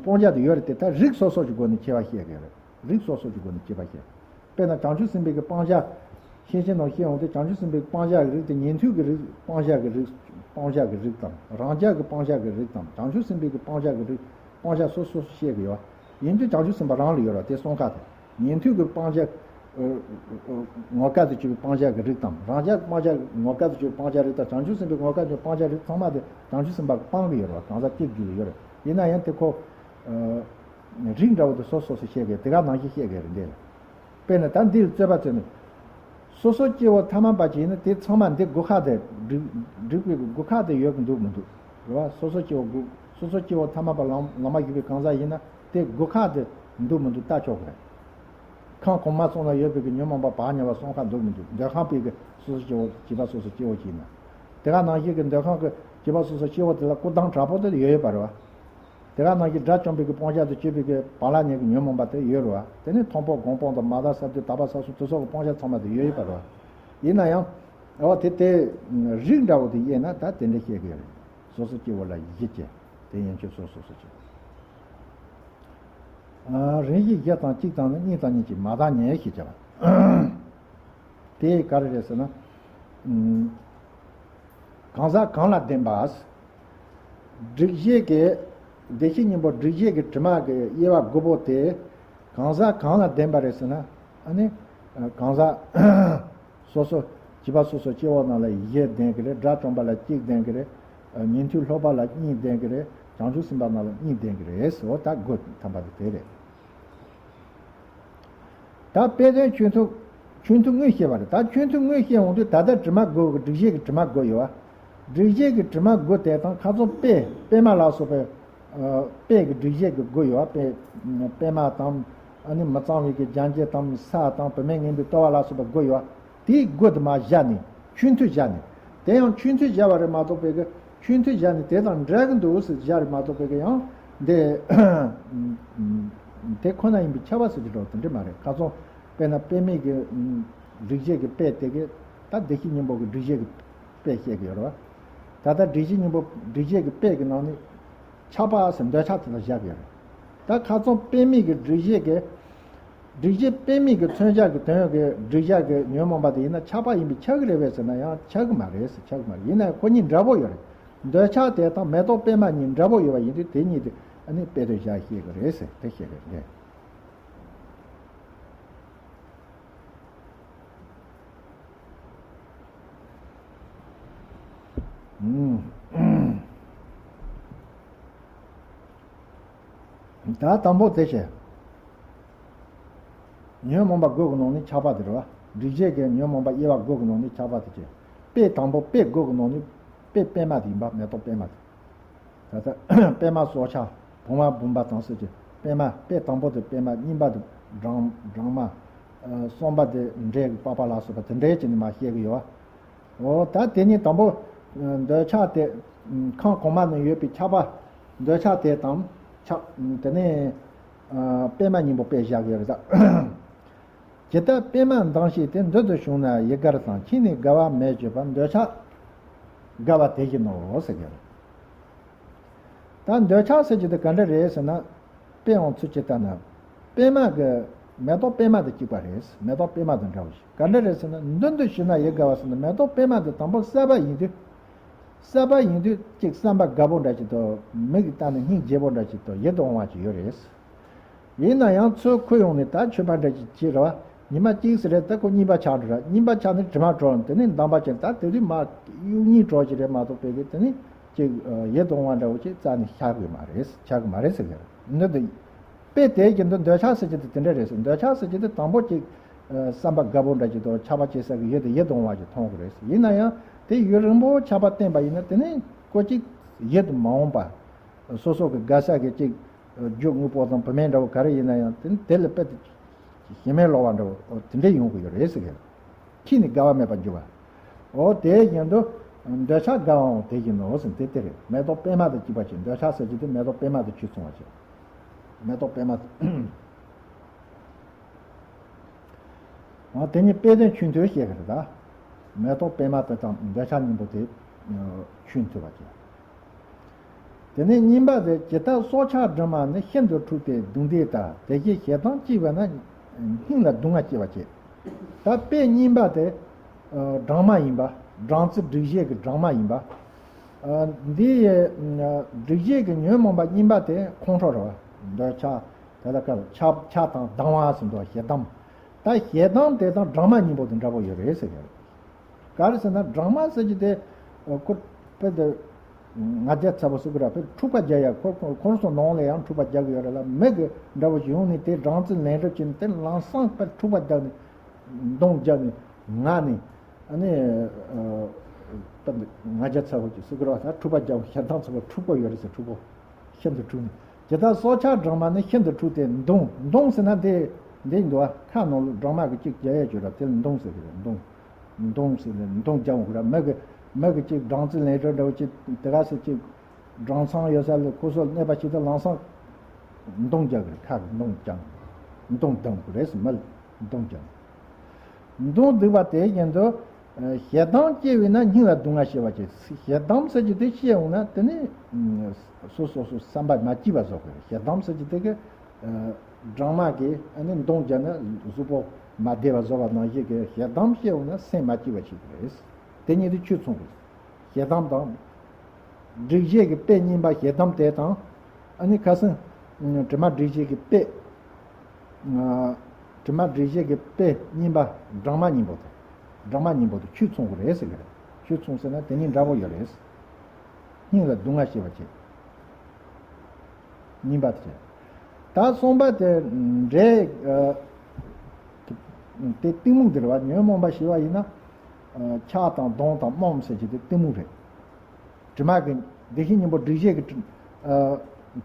སྤང་བྱ་དེ་ཡོད་རེད་དེ། ད་རིགས་སོ་སོ་གི་སྒོ་ནས་ཁྱད་པར་བཤད་གི་རེད། རིགས་སོ་སོ་གི་སྒོ་ནས་ཁྱད་པར་བཤད། དཔེར་ན་བྱང་ཆུབ་སེམས་དཔའི་གི་སྤང་བྱ། ཤེས་བྱའི་ནང་བཤད་འོང་དུས་བྱང་ཆུབ་སེམས་དཔའི་སྤང་བྱ་གི་རིགས་དེ་ཉན་ཐོས་ཀྱི་རིགས། སྤང་བྱ་གི་རིགས། སྤང་བྱ་གི་རིགས་དང་། རང་རྒྱལ་གྱི་སྤང་བྱ་གི་རིགས་དང་། བྱང་ཆུབ་སེམས་དཔའི་གི་སྤང་བྱ་གི་རིགས། སྤང་བྱ་སོ་སོ་སོ་བཤད་གི་ཡོད། ཡིན་དུས་བྱང་ཆུབ་སེམས་དཔའ་རང་ལ་ཡོད་རེད་དེ་གསུམ་ཀ་དེ། ཉན་ཐོས་ཀྱི་སྤང་བྱ། ཨ། ཨ། ངོ་སྐལ་དུ་གྱུར་པའི་སྤང་བྱ་གི་རིགས་དང་། རང་རྒྱལ་སྤང་བྱ་ངོ་སྐལ་དུ་གྱུར་པའི་སྤང་བྱ་རིགས་དང་། བྱང་ཆུབ་སེམས་དཔའི་ངོ་སྐལ་དུ་གྱུར་པའི་སྤང་བྱ་རིགས་ཚང་མ་དེ་བྱང་ཆུབ་སེམས་དཔའ་གིས་སྤང་གི་ཡོད་རེད་པ། གང་ཟག་གཅིག་གིས་ཡོད་རེད། ཡིན་ན་ཡང་དེ་ཁོ། ཨ། རིགས་འདྲ་བོ་དེ་སོ་སོ་སོ་བཤད་གི། དེ་ག་ནང་བཞིན་བཤད་གི་རེད་འདི་ལ། དཔེར་ན་ད་འདི་ལ་རྩོད་པ་རྩོད་ནས། སོ་སོ་སྐྱེ་བོ་ཐ་མལ་པ་ཅིག་ཡིན་ན་དེ་ཚང་མ་འདི་དགུ་ཁག་དེ་སྒྲིག་སྒྲིག་པའི་དགུ་ཁག་དེ་ཡོད་གི་འདུག་མི་འདུག་རེད་བ། སོ་སོ་སྐྱེ་བོ་དགུ། སོ་སོ་སྐྱེ་བོ་ཐ་མལ་པ་ལམ་ལམ་མ་ཞུགས་པའི་གང་ཟག་ཡིན་ན་དེ་དགུ་ཁག་དེ་འདུག་མི་འདུག་ལྟ་ཆོག་གི་རེད། ཁམས་གོང་མ་གསུམ་ལ་ཡོད་པའི་གི་ཉོན་མོངས་པ་བག་ཉལ་བ་གསུམ་ཁག་འདུག་མི་འདུག་འདོད་ཁམས་པའི་གི་སོ་སོ་སྐྱེ་བོ་བྱིས་པ་སོ་སོ་སྐྱེ་བོ་ཅིག་ཡིན་ན། དེ་ག་ནང་བཞིན་གི་འདོད་ཁམས་ཀྱི་བྱིས་པ་སོ་སོ་སྐྱེ་བོ་དེ་ལ་སྐུ་མདངས་དྲག་པོ་དེ་ཡོད་ཡོད་པ་རེད་བ། དེ་ག་ནང་བཞིན་དགྲ་བཅོམ་པའི་གི་སྤང་བྱ་དང་སྤྱོད་པའི་གི་བག་ལ་ཉལ་གྱི་ཉོན་མོངས་པ་དེ་ཡོད་རེད་བ། དེ་ནས་མཐོང་སྤང་སྒོམ་སྤང་དང་མ་དག་ས་བདུན་དག་པ་ས་གསུམ་དེ་སོགས་ཀྱི་སྤང་བྱ་ཚང་མ་དེ་ཡོད་ཡོད་པ་རེད་བ། ཡིན་ན་ཡང་། འོ་དེ་དེ་རིགས་འདྲ་བོ་དེ་དབྱེ་ན་ད་དེ་འདྲ་བཤད་གི་ཡོད་རེད། སོ་སོ་སྐྱེ་བོ་ལ་བཞི་བྱས། དེ་ཡན་ཆད་སོ་སོ་སོ་སྐྱེ་བོ། ཨ། རིམ་བཞིན་བཞི་དང་གཅིག་དང་ནི་གཉིས་དང་གཉིས་ཀྱིས་མ་དག་ཉེར་ཞེས་བྱ་བ། དེ་ག་རེ་རེད་ཟེར་ན། ཨུམ། གང་ཟག་གང་ལ་ལྡན་པ། སྒྲིབ་བྱེད་ཀྱི། བདེ་གཤེགས་སྙིང་པོ་སྒྲིབ་བྱེད་ཀྱི་དྲི་མ་གི་དབྱེ་བ་དགུ་པོ་དེ། གང་ཟག་གང་ལ་ལྡན་པ་རེད་ཟེར་ན། ཨ་ནི། གང་ཟག་སོ་སོ། བྱིས་པ་སོ་སོ་སྐྱེ་བོ་རྣམས་ལ་བཞི་ལྡན་གྱི་རེད། དགྲ་བཅོམ་པ་ལ་གཅིག་ལྡན་གྱི་རེད། ཉན་ཐོས་སློབ་པ་ལ་གཉིས་ལྡན་གྱི་རེད། བྱང་ཆུབ་སེམས་དཔའ་རྣམས་ལ་གཉིས་ལྡན་གྱི་རེད། འོ་ད་དགུ་ཐམ་པ་དེ་དེ་རེད། ད་དཔེ་དོན་ཆོས་ཐུབ། ཆོས་མཐུན་དངོས་བཤད་པ་རེད། ད་ཆོས་མཐུན་དངོས་བཤད་འོང་དུས་ད་ལྟ་དྲི་མ་དགུ་གི་སྒྲིག་གཞི་གི་དྲི་མ་དགུ་ཡོད་བ། སྒྲིག་གཞི་གི་དྲི་མ་དགུ་དེ་དང་ཁ་སང་དཔེ་དཔེ་མ་ལ་སོགས་པའི་ཨ་དཔེ་གི་སྒྲིག་གཞི་གི་དགུ་ཡོད་བ། དཔེ་དཔེ་མ་དང་ཨ་ནི་མི་གཙང་བའི་གི་སྦྱང་བྱེད་དང་ས་དང་བུད་མེད་ངན་པའི་ལྟོ་བ་ལ་སོགས་པ་དགུ་ཡོད་བ། དེའི་དགུ་དེ་མར་བཞག་ནས་ཆོས་མཐུན་བཞག་ནས། དེ་ཡང་ཆོས་མཐུན་བཞག་པ་རེད་མ་གཏོགས་པའི་གི་ཆོས་མཐུན་བཞག་ནས་དེ་དང་འདྲ་གི་འདུག་ཟེར་བཞག་རེད་མ་གཏོགས་པའི་གི་ཡང་འདི་དེ་ཁོ་ན་ཡིན་པའི་ཁྱབ་པ་ཟེར་གྱི་འགྲོ་དེ་འདྲ་མ་རེད། ཁ་སང་དཔེར་ན་དཔེ་མེད་གི་སྒྲིག་གཞི་གི་དཔེ་དེ་གི་ད་བདེ་གཤེགས་སྙིང་པོ་གི་སྒྲིག་གཞི་གི་དཔེ་བཤད་གི་ཡོད་རེད་བ། ད་ལྟ་སྒྲིག་གཞི་སྙིང་པོ་སྒྲིག་གཞི་གི་དཔེ་གི་ནང་ནས་ཁྱབ་པ་ཟེར་འདོད་ཆགས་དེ་དང་བཞག་གི་ཡོད་རེད། ད་ཁ་སང་དཔེ་མེད་གི་སྒྲིག་གཞི་གི་སྒྲིག་གཞི་དཔེ་མེད་ཀྱི་མཚོན་བྱ་གི་དོན་གྱི་སྒྲིག་བྱ་གི་ཉོན་མོངས་པ་དེ་ཡིན་ན་ཆགས་པ་ཡིན་པས་ཁྱབ་ཀྱི་རེད་པས་ཟེར་ན་ཡང་ཁྱབ་ཀྱི་མ་རེད་ཟེར། ཁྱབ་ཀྱི་མ་རེད། ཡིན་ན་ཡང་ཁོ་གཉིས་འདྲ་པོ་ཡོད་རེད། འདོད་ཆགས་དེ་དང་མེ་ཏོག་པད་མ་གཉིས་འདྲ་པོ་ཡོད་པ་ཡིན་དུས་དེ་གཉིས་དེ་ཨ་ནི་དཔེ་དོན་བཞག་ཤེས་ཀྱི་རེད་ཟེར་དེ་བཤད་ཀྱི་རེད། ཨུམ། ད་དང་པོ་དེ་བྱས། ཉོན་མོངས་པ་དགུ་གི་ནང་ནས་ཆགས་པ་དེ་རེད་བ། སྒྲིག་གཞི་གི་ཉོན་མོངས་པ་དབྱེ་བ་དགུ་གི་ནང་ནས་ཆགས་པ་དེ་བྱས། དཔེ་དང་པོ་དཔེ་དགུ་གི་ནང་ནས་དཔེ་པད་མ་དེ་ཡིན་པ་མེ་ཏོག་པད་མ་དེ། ད་ལྟ་པད་མ་སྲོག་ཆགས་བུང་བ་བུམ་པ་དང་སྲིད་ཀྱི་པད་མ། དཔེ་དང་པོ་དེ་པད་མ། གཉིས་པ་དེ་སྦྲང་སྦྲང་མ། ཨ་གསུམ་པ་དེ་འབྲས་ཀྱི་པགས་པ་ལ་སོགས་པ་དེ་འདྲའི་ཅིག་ནས་མར་བཤད་གི་ཡོད། འོ་ད་དེ་ནི་དང་པོ་འདོད་ཆགས་དེ་ཁམས་གོང་མ་ནས་ཡོད་པའི་ཆགས་པ། འདོད་ཆགས་དེ་དང་ཆགས་དེ་ནས་ཨ་པད་མ་སྙིང་པོ་དཔེ་བཞག་གི་ཡོད་རེད་ད། ཇི་ལྟར་པད་མ་མདངས་ཤིག་དེ། མདུན་དུ་བྱུང་ན་ཡིད་དགར་དང་། ཕྱིས་ནས་དགའ་བ་མེད་བརྗོད་པ། འདོད་ཆགས་དགའ་བ་དེ་བཞིན་ནོ་ཟེར་གི་རེད། ད་འདོད་ཆགས་ཟེར་གྱི་དེ་ག་འདྲ་རེད་ཟེར་ན། དཔེ་ཡང་ཚུལ་ཇི་ལྟར་ན། པད་མ་གི་མེ་ཏོག་པད་མ་དང་གཅིག་པ་རེད། མེ་ཏོག་པད་མ་དང་འདྲ་བ་ཞིག་ག་འདྲ་རེད་ཟེར་ན། མདུན་དུ་ཞུགས་ན་ཡིད་དགའ་བ་ཟེར་ན་མེ་ཏོག་པད་མ་དེ་དང་པོ་གསལ་པ་ཡིན་དུས། གསལ་པ་ཡིན་དུས་གཅིག་བསམ་པ་དགའ་པོ་འདྲ་ཞིག་དང་མིག་གིས་བལྟས་ན་སྙིང་རྗེ་པོ་འདྲ་ཞིག་དང་ཡིད་དུ་འོང་བ་ཞིག་ཡོད་རེད། ཡིན་ན་ཡང་ཚུར་ཁུར་ཡོང་ནས་ད་མཆོད་པ་འདྲ་ཞིག་བྱེད་ར་བ། ཉི་མ་གཅིག་ཙམ་རེད། ད་ཁོ་གཉིས་པ་ཆགས་འགྲོ་ར། གཉིས་པ་ཆགས་ནས་དྲི་མ་བྲོ། དེ་ནས་འདམ་པ་ཅན་ད་དེ་དུས་མ་གཡུག་གཉིས་བྲོ་ཞིག་རེད་མ་གཏོགས་པའི་གི་དེ་ནས་ཅིག་ཡིད་དུ་འོང་བ་འདྲ་བོ་ཅིག་རྩ་ནས་ཆགས་གི་མ་རེད། ཆགས་གི་མ་རེད་ཟེར་གི་རེད། འདི་འདི་དཔེ་དེའི་རྒྱུན་དུ་འདོད་ཆགས་ཟེར་གྱི་དེ་དེ་འདྲ་རེད་ཟེར། འདོད་ཆགས་ཟེར་གྱི་དེ་དང་པོ་ཅིག་བསམ་པ་དགའ་པོ་འདྲ་ཅིག་དང་ཆགས་པ་སྐྱེ་ས་གི་ཡུལ་དེ་ཡིད་དུ་འོང་བ་ཅིག་མཐོང་གི་རེད་ཟེར། ཡིན་ན་ཡང་དེ་ཡུན་རིང་པོ་ཆགས་པ་བསྟེན་པ་ཡིན་ན་དེ་ནས་ཁོ་ཅིག་ཡིད་དུ་མ་འོང་པ། སོ་སོ་གི་དགའ་ས་གི་ཅིག་རྒྱུ་དངོས་པོ་དང་བུད་མེད་འདྲ་བོ་ག་རེ་ཡིན་ན་ཡང་དེ་དེ་ལ་དཔེ་ཞེ་མེར་ལོག་པ་འདྲ་བོ་དེ་འདྲ་ཡོང་གི་ཡོད་རེད་ཟེར་གི། ཁྱིས་ནི་དགའ་བ་མེད་པར་འགྱུར་བ། འོ་དེ་བཞིན་དུ་འདོད་ཆགས་དགའ་བའང་དེ་བཞིན་ནོ་ཟེར་དེ་དེ་རེད། མེ་ཏོག་པད་མ་དང་གཅིག་པ་ཅིག་འདོད་ཆགས་ཟེར་གྱི་དེ་མེ་ཏོག་པད་མ་དང་ཁྱོད་མཚུངས་པ་ཅིག་མེ་ཏོག་པད་མ། འོ་དེ་ཉིད་དཔེ་དོན་ཆོས་མཐུན་བཤད་གི་རེད་ད། མེ་ཏོག་པད་མ་དེ་དང་འདོད་ཆགས་སྙིང་པོ་དེ་ཆོས་མཐུན་པ་ཅིག་དེ་ནས་གཉིས་པ་དེ་ཇི་ལྟར་སྲོག་ཆགས་སྦྲང་མ་ནི། ཤིན་ཏུ་འཁྲུགས་ཏེ་གདུང་འདེགས་ལྟར། དེ་བཞིན་ཞེ་སྡང་སྐྱེས་པས་ན། སྙིང་ལ་སྡུག་བསྔལ་སྐྱེ་བ་སྐྱེ། ད་དཔེ་གཉིས་པ་དེ་སྦྲང་མ་ཡིན་པ། སྦྲང་རྩི་སྒྲིག་བྱེད་ཀྱི་སྦྲང་མ་ཡིན་པ། འདི་ཡི་སྒྲིག་བྱེད་ཀྱི་ཉོན་མོངས་པ་གཉིས་པ་དེ་ཁོང་ཁྲོ་རེད་བ། འདོད་ཆགས་དེ་ལ་སྐབས་ཆགས་ཆགས་དང་སྡང་བ་ཟེར་འདུག་ཞེ་སྡང་། ད་ཞེ་སྡང་དེ་དང་སྦྲང་མ་གཉིས་པོ་དེ་འདྲ་པོ་ཡོད་རེད་ཟེར་གི་རེད། ག་རེ་ཟེར་ན་སྦྲང་མ་ཟེར་གྱི་དེ་ཁོ་དཔེ་དེ་ང་རྒྱལ་ཚ་པོ་ཟེར་གི་ར། དཔེ་འཁྲུག་པ་རྒྱག་ཡ་ཁོ་ཁོ་ཁོ་རང་ཚོ་ནང་ལ་ཡང་འཁྲུག་པ་རྒྱག་གི་ཡོད་རེད་ལ། མི་གི་འདྲ་པོ་ཞིག་ཡོང་ནས་དེ་སྦྲང་རྩི་ལེན་རོགས་བྱས་ནས་དེ་ལམ་སང་དཔེ་འཁྲུག་པ་རྒྱག་ནས་མདུང་རྒྱག་ནས་ང་ནས་ཨ་ནི་ད་ང་རྒྱལ་ཚ་པོ་ཅིག་ཟེར་གི་ར། ད་འཁྲུག་པ་རྒྱག་ཞེ་སྡང་ཚ་པོ་འཁྲུག་པོ་ཡོད་རེད་ཟེར། འཁྲུག་པོ་ཤིན་ཏུ་འཁྲུགས་ནས་ཇི་ལྟར་སྲོག་ཆགས་སྦྲང་མ་ནི། ཤིན་ཏུ་འཁྲུགས་ཏེ་མདུང་། མདུང་ཟེར་ན་དེ་འདི་འདུག་བ། ཁ་ནང་ལ་སྦྲང་མ་གི་གཅིག་རྒྱག་ཡས་ཅིག་ར། དེ་ལ་མདུང་ཟེར་གི་རེད། མདུང་། མདུང་ཟེར་ནས་མདུང་རྒྱག་འོང་གི་ར། མི་གི་མི་གི་གཅིག་སྦྲང་རྩི་ལེན་རོགས་འདྲ་བོ་ཅིག་དེ་ག་ཟེར་གཅིག་སྦྲང་ཚང་ཡོད་ས་ལ་ཁོ་ཚོ་གནས་པ་ཞིག་ཏུ་ལམ་སང་མདུང་རྒྱག་གི་རེད། ཁ་གི་མདུང་རྒྱག་མདུང་རྡུང་གི་རེད་ཟེར། མི་ལ་མདུང་རྒྱག་མདུང་རྡུང་བ་དེ་བཞིན་དུ། ཞེ་སྡང་སྐྱེ་བས་ན་སྙིང་ལ་སྡུག་བསྔལ་སྐྱེ་བ་སྐྱེ། ཞེ་སྡང་ཟེར་གྱི་དེ་སྐྱེ་འོང་ན་དེ་ནི་སོ་སོ་སོ་བསམ་པ་མ་སྐྱིད་པ་བཟོ་དགོས། ཞེ་སྡང་ཟེར་གྱི་དེ་གི་སྦྲང་མ་གིས་ཨ་ནི་མདུང་རྒྱག་ན་གཟུགས་པོ་མ་བདེ་བ་བཟོ་བ་ནང་བཞིན་གྱི་ཞེ་སྡང་སྐྱེ་འོང་ན་སེམས་མ་སྐྱིད་པ་བྱེད་ཀྱི་རེད། དེ་གཉིས་དེ་ཆོས་མཚུངས་རེད། ཞེ་སྡང་དང་། སྒྲིག་བྱེད་ཀྱི་དཔེ་གཉིས་པ་ཞེ་སྡང་དེ་དང་། ཨ་ནི་ཁ་སང་། དྲི་མ་སྒྲིག་བྱེད་ཀྱི་དཔེ། དྲི་མ་སྒྲིག་བྱེད་ཀྱི་དཔེ་གཉིས་པ་སྦྲང་མ་གཉིས་པོ་དེ། སྦྲང་མ་གཉིས་པོ་དེ་ཆོས་མཚུངས་ཀྱི་རེད་ཟེར་གྱི་རེད། ཆོས་མཚུངས་ཟེར་ན་དེ་གཉིས་འདྲ་པོ་ཡོད་རེད། སྙིང་ལ་སྡུག་བསྔལ་སྐྱེ་བ་བྱེད། གཉིས་པ་དེ། ད་གསུམ་པ་དེ་འབྲས། ཨ། དེ་གཏི་མུག་དེ་རེད་བ། ཉོན་མོངས་པ་ཞེས་པ་ཡིན་ན། ཆགས་དང་གདོང་དང་རྨོངས་ཟེར་གྱི་དེ་གཏི་མུག་རེད། དྲི་མ་གི་བདེ་གཤེགས་སྙིང་པོ་སྒྲིབ་བྱེད་ཀྱི་དྲི་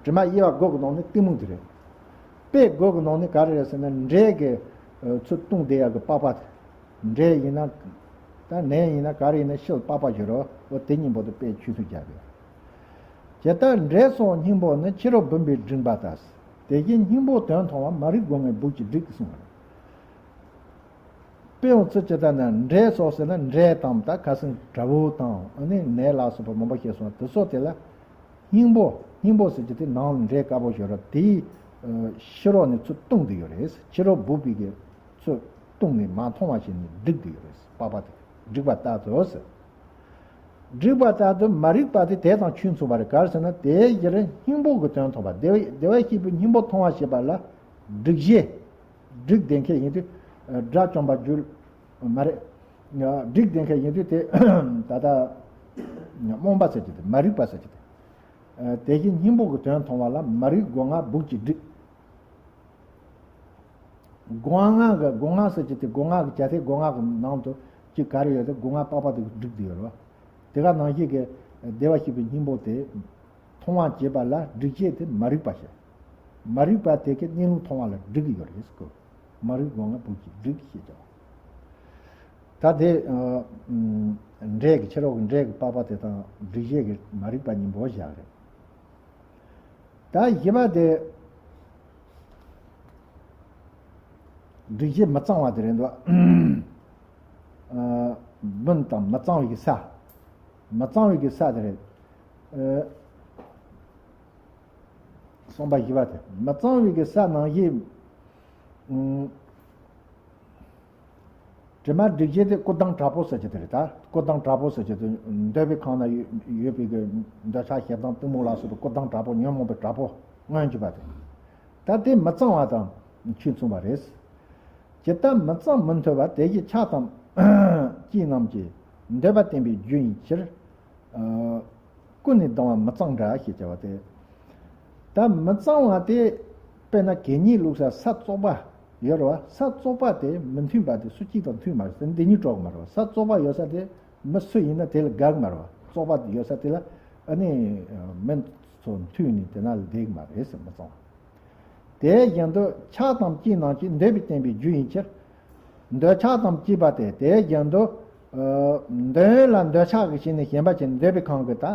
དྲི་མ་དབྱེ་བ་དགུ་གི་ནང་ནས་གཏི་མུག་དེ་རེད། དཔེ་དགུ་གི་ནང་ནས་ག་རེ་རེད་ཟེར་ན། འབྲས་ཀྱི་ཚུལ་བཏུང་བསྡད་ཡག་གི་པགས་པ་དེ། འབྲས་ཡིན་ན། ད་ནས་ཡིན་ན་ག་རེ་ཡིན་ན་ཕྱིར་པགས་པ་བཞོ་རོ། འོ་དེ་གཉིས་པོ་དེ་དཔེ་ཆུད་ཟོས་རྒྱག་གི། ཇི་ལྟར་འབྲས་སོགས་སྙིང་པོ་ནི། ཕྱི་རོལ་བུམ་པས་བསྒྲིབས་པ་ལྟར། དེ་བཞིན་སྙིང་པོའི་དོན་མཐོང་བ། མ་རིག་སྒོ་ལྔའི་སྦུབས་ཀྱིས་བསྒྲིབས་གསུངས་པ་རེད། དཔེ་ཡང་ཚུལ་ཇི་ལྟར་ན། འབྲས་སོགས་ཟེར་ན་འབྲས་དང་ད་ཁ་སང་བྲ་བོ་དང་ཨ་ནི་ནས་ལ་སོགས་པ་མང་པོ་བཤད་སོང་། དེ་སོགས་དེ་ལ་སྙིང་པོ། སྙིང་པོ་ཟེར་གྱི་དེ་ནང་ལ་འབྲས་དཀར་པོ་ཞོ་ར་དེའི་ཕྱི་རོལ་ནས་ཚུར་བཏུང་དུ་ཡོད་རེད། ཕྱི་རོལ་སྦུབས་པའི་གི་ཚུར་བཏུང་ནས་མ་མཐོང་བ་བྱས་ནས་བསྒྲིབས་དུ་ཡོད་རེད། པགས་པ་དེ་བསྒྲིབས་པ་ལྟར་དུ་ཟེར། བསྒྲིབས་པ་ལྟར་དུ་མ་རིག་པ་དེ་དེ་དང་ཁྱོད་མཚུངས་པ་རེད། ག་རེ་ཟེར་ན། དེའི་ཕྱིར་སྙིང་པོ་གི་དོན་མཐོང་བ། བདེ་བ་བདེ་བར་གཤེགས་པའི་སྙིང་པོ་མཐོང་བ་ཞེས་པ་ལ་སྒྲིབ་བྱེད། སྒྲིབ་བསྡད་མཁན་ཡིན་དུས། དགྲ་བཅོམ་པ་རྒྱུད་མ་རེད། སྒྲིབ་བསྡད་མཁན་ཡིན་དུས་དེ་ད་ལྟ་རྨོངས་པ་ཟེར་གྱི་དེ། མ་རིག་པ་ཟེར་གྱི་དེ། དེ་བཞིན་སྙིང་པོ་གི་དོན་མཐོང་བ་ལ་མ་རིག་སྒོ་ལྔ་སྦུབས་ཀྱིས་བསྒྲིབས། སྒོ་ལྔ་གི་སྒོ་ལྔ་ཟེར་གྱི་དེ། སྒོ་ལྔ་གི་བྱ་དེ། སྒོ་ལྔ་གི་ནང་དུ་གཅིག་ག་རེ་ཡོད་དེ། སྒོ་ལྔ་པགས་པ་དེ་བསྒྲིབས་བསྡད་ཡོད་རེད་བ། དེ་ག་ནང་བཞིན་གྱི་བདེ་བར་གཤེགས་པའི་སྙིང་པོ་དེ་མཐོང་བ་བྱེད་པ་ལ་སྒྲིབ་བྱེད་དེ་མ་རིག་པ་ཞེས། མ་རིག་པ་དེ་གི་གནས་ལུགས་མཐོང་བ་ལ་སྒྲིབ་ཀྱི་ཡོད་རེད་ཟེར་གོ། མ་རིག་སྒོ་ལྔ་སྦུབས་ཀྱིས་བསྒྲིབས་ཞེས་བྱ་བ། ད་དེ་འབྲས་ཀྱི་ཕྱི་རོལ་གྱི་འབྲས་ཀྱི་པགས་པ་དེ་དང་སྒྲིབ་བྱེད་ཀྱི་མ་རིག་པ་གཉིས་པོ་བཞག་རེད། ད་བཞི་པ་དེ་སྒྲིབ་བྱེད་མི་གཙང་བ་དེ་རེད་འདུག། ཨ། མུན་དང་མི་གཙང་བའི་ས། མི་གཙང་བའི་ས་དེ་རེད། ཨ། གསུམ་པ་བཞི་པ་དེ་མི་གཙང་བའི་ས་ནང་བཞིན། ཨ། དྲི་མ་སྒྲིབ་བྱེད་དེ་སྐུ་མདངས་དྲག་པོ་ཟེར་གྱི་དེ་རེད། ད་སྐུ་མདངས་དྲག་པོ་ཟེར་གྱི་དེ་འདོད་པའི་ཁམས་ན་ཡོད་ཡོད་པའི་གི་འདོད་ཆགས་ཞེ་སྡང་གཏི་མུག་ལ་སོགས་པའི་སྐུ་མདངས་དྲག་པོ། ཉོན་མོངས་པའི་དྲག་པོ་མངོན་གྱུར་པ་དེ། ད་དེ་མི་གཙང་བ་དང་ཁྱོད་མཚུངས་པ་རེད། ཇི་ལྟར་མི་གཙང་མི་མཐུན་པ། དེ་བཞིན་ཆགས་དང་བཅས་རྣམས་ཀྱི། འདོད་པ་བརྟན་པའི་རྒྱུ་ཡིན་ཕྱིར། ཨ། ཀུན་ནས་ལྡང་བ་མི་གཙང་འདྲ་ཞེས་བྱ་བ་སྟེ། ད་མི་གཙང་བ་དེ་དཔེར་ན་གད་སྙིགས་བླུགས་ས་ས་བཙོག་པ་ཡོད་རེད་བ། ས་བཙོག་པ་དེ་མི་མཐུན་པ་དེ་སུ་གཅིག་དང་མཐུན་མ་རེད་ཟེར་ན་འདི་གཉིས་གྲོགས་མ་རེད་བ། ས་བཙོག་པ་ཡོད་ས་དེ་མི་སུ་ཡིན་ན་དེ་ལ་དགའ་གི་མ་རེད་བ། བཙོག་པ་ཡོད་ས་དེ་ལ་ཨ་ནི་མི་ཚོ་མཐུན་ནས་དེ་ན་ལ་བསྡད་གི་མ་རེད་ཟེར། མི་གཙང་བ། དེ་བཞིན་དུ་ཆགས་དང་བཅས་རྣམས་ཀྱི། འདོད་པས་བརྟན་པའི་རྒྱུ་ཡིན་ཕྱིར། འདོད་ཆགས་དང་བཅས་པ་སྟེ། དེ་བཞིན་དུ། ཨ། འདོད་ཡོན་ལ་འདོད་ཆགས་ཀྱིས་ཞེན་ནས་ཞེན་པ་བྱས་ནས་འདོད་པའི་ཁམས་ཀྱི་ད་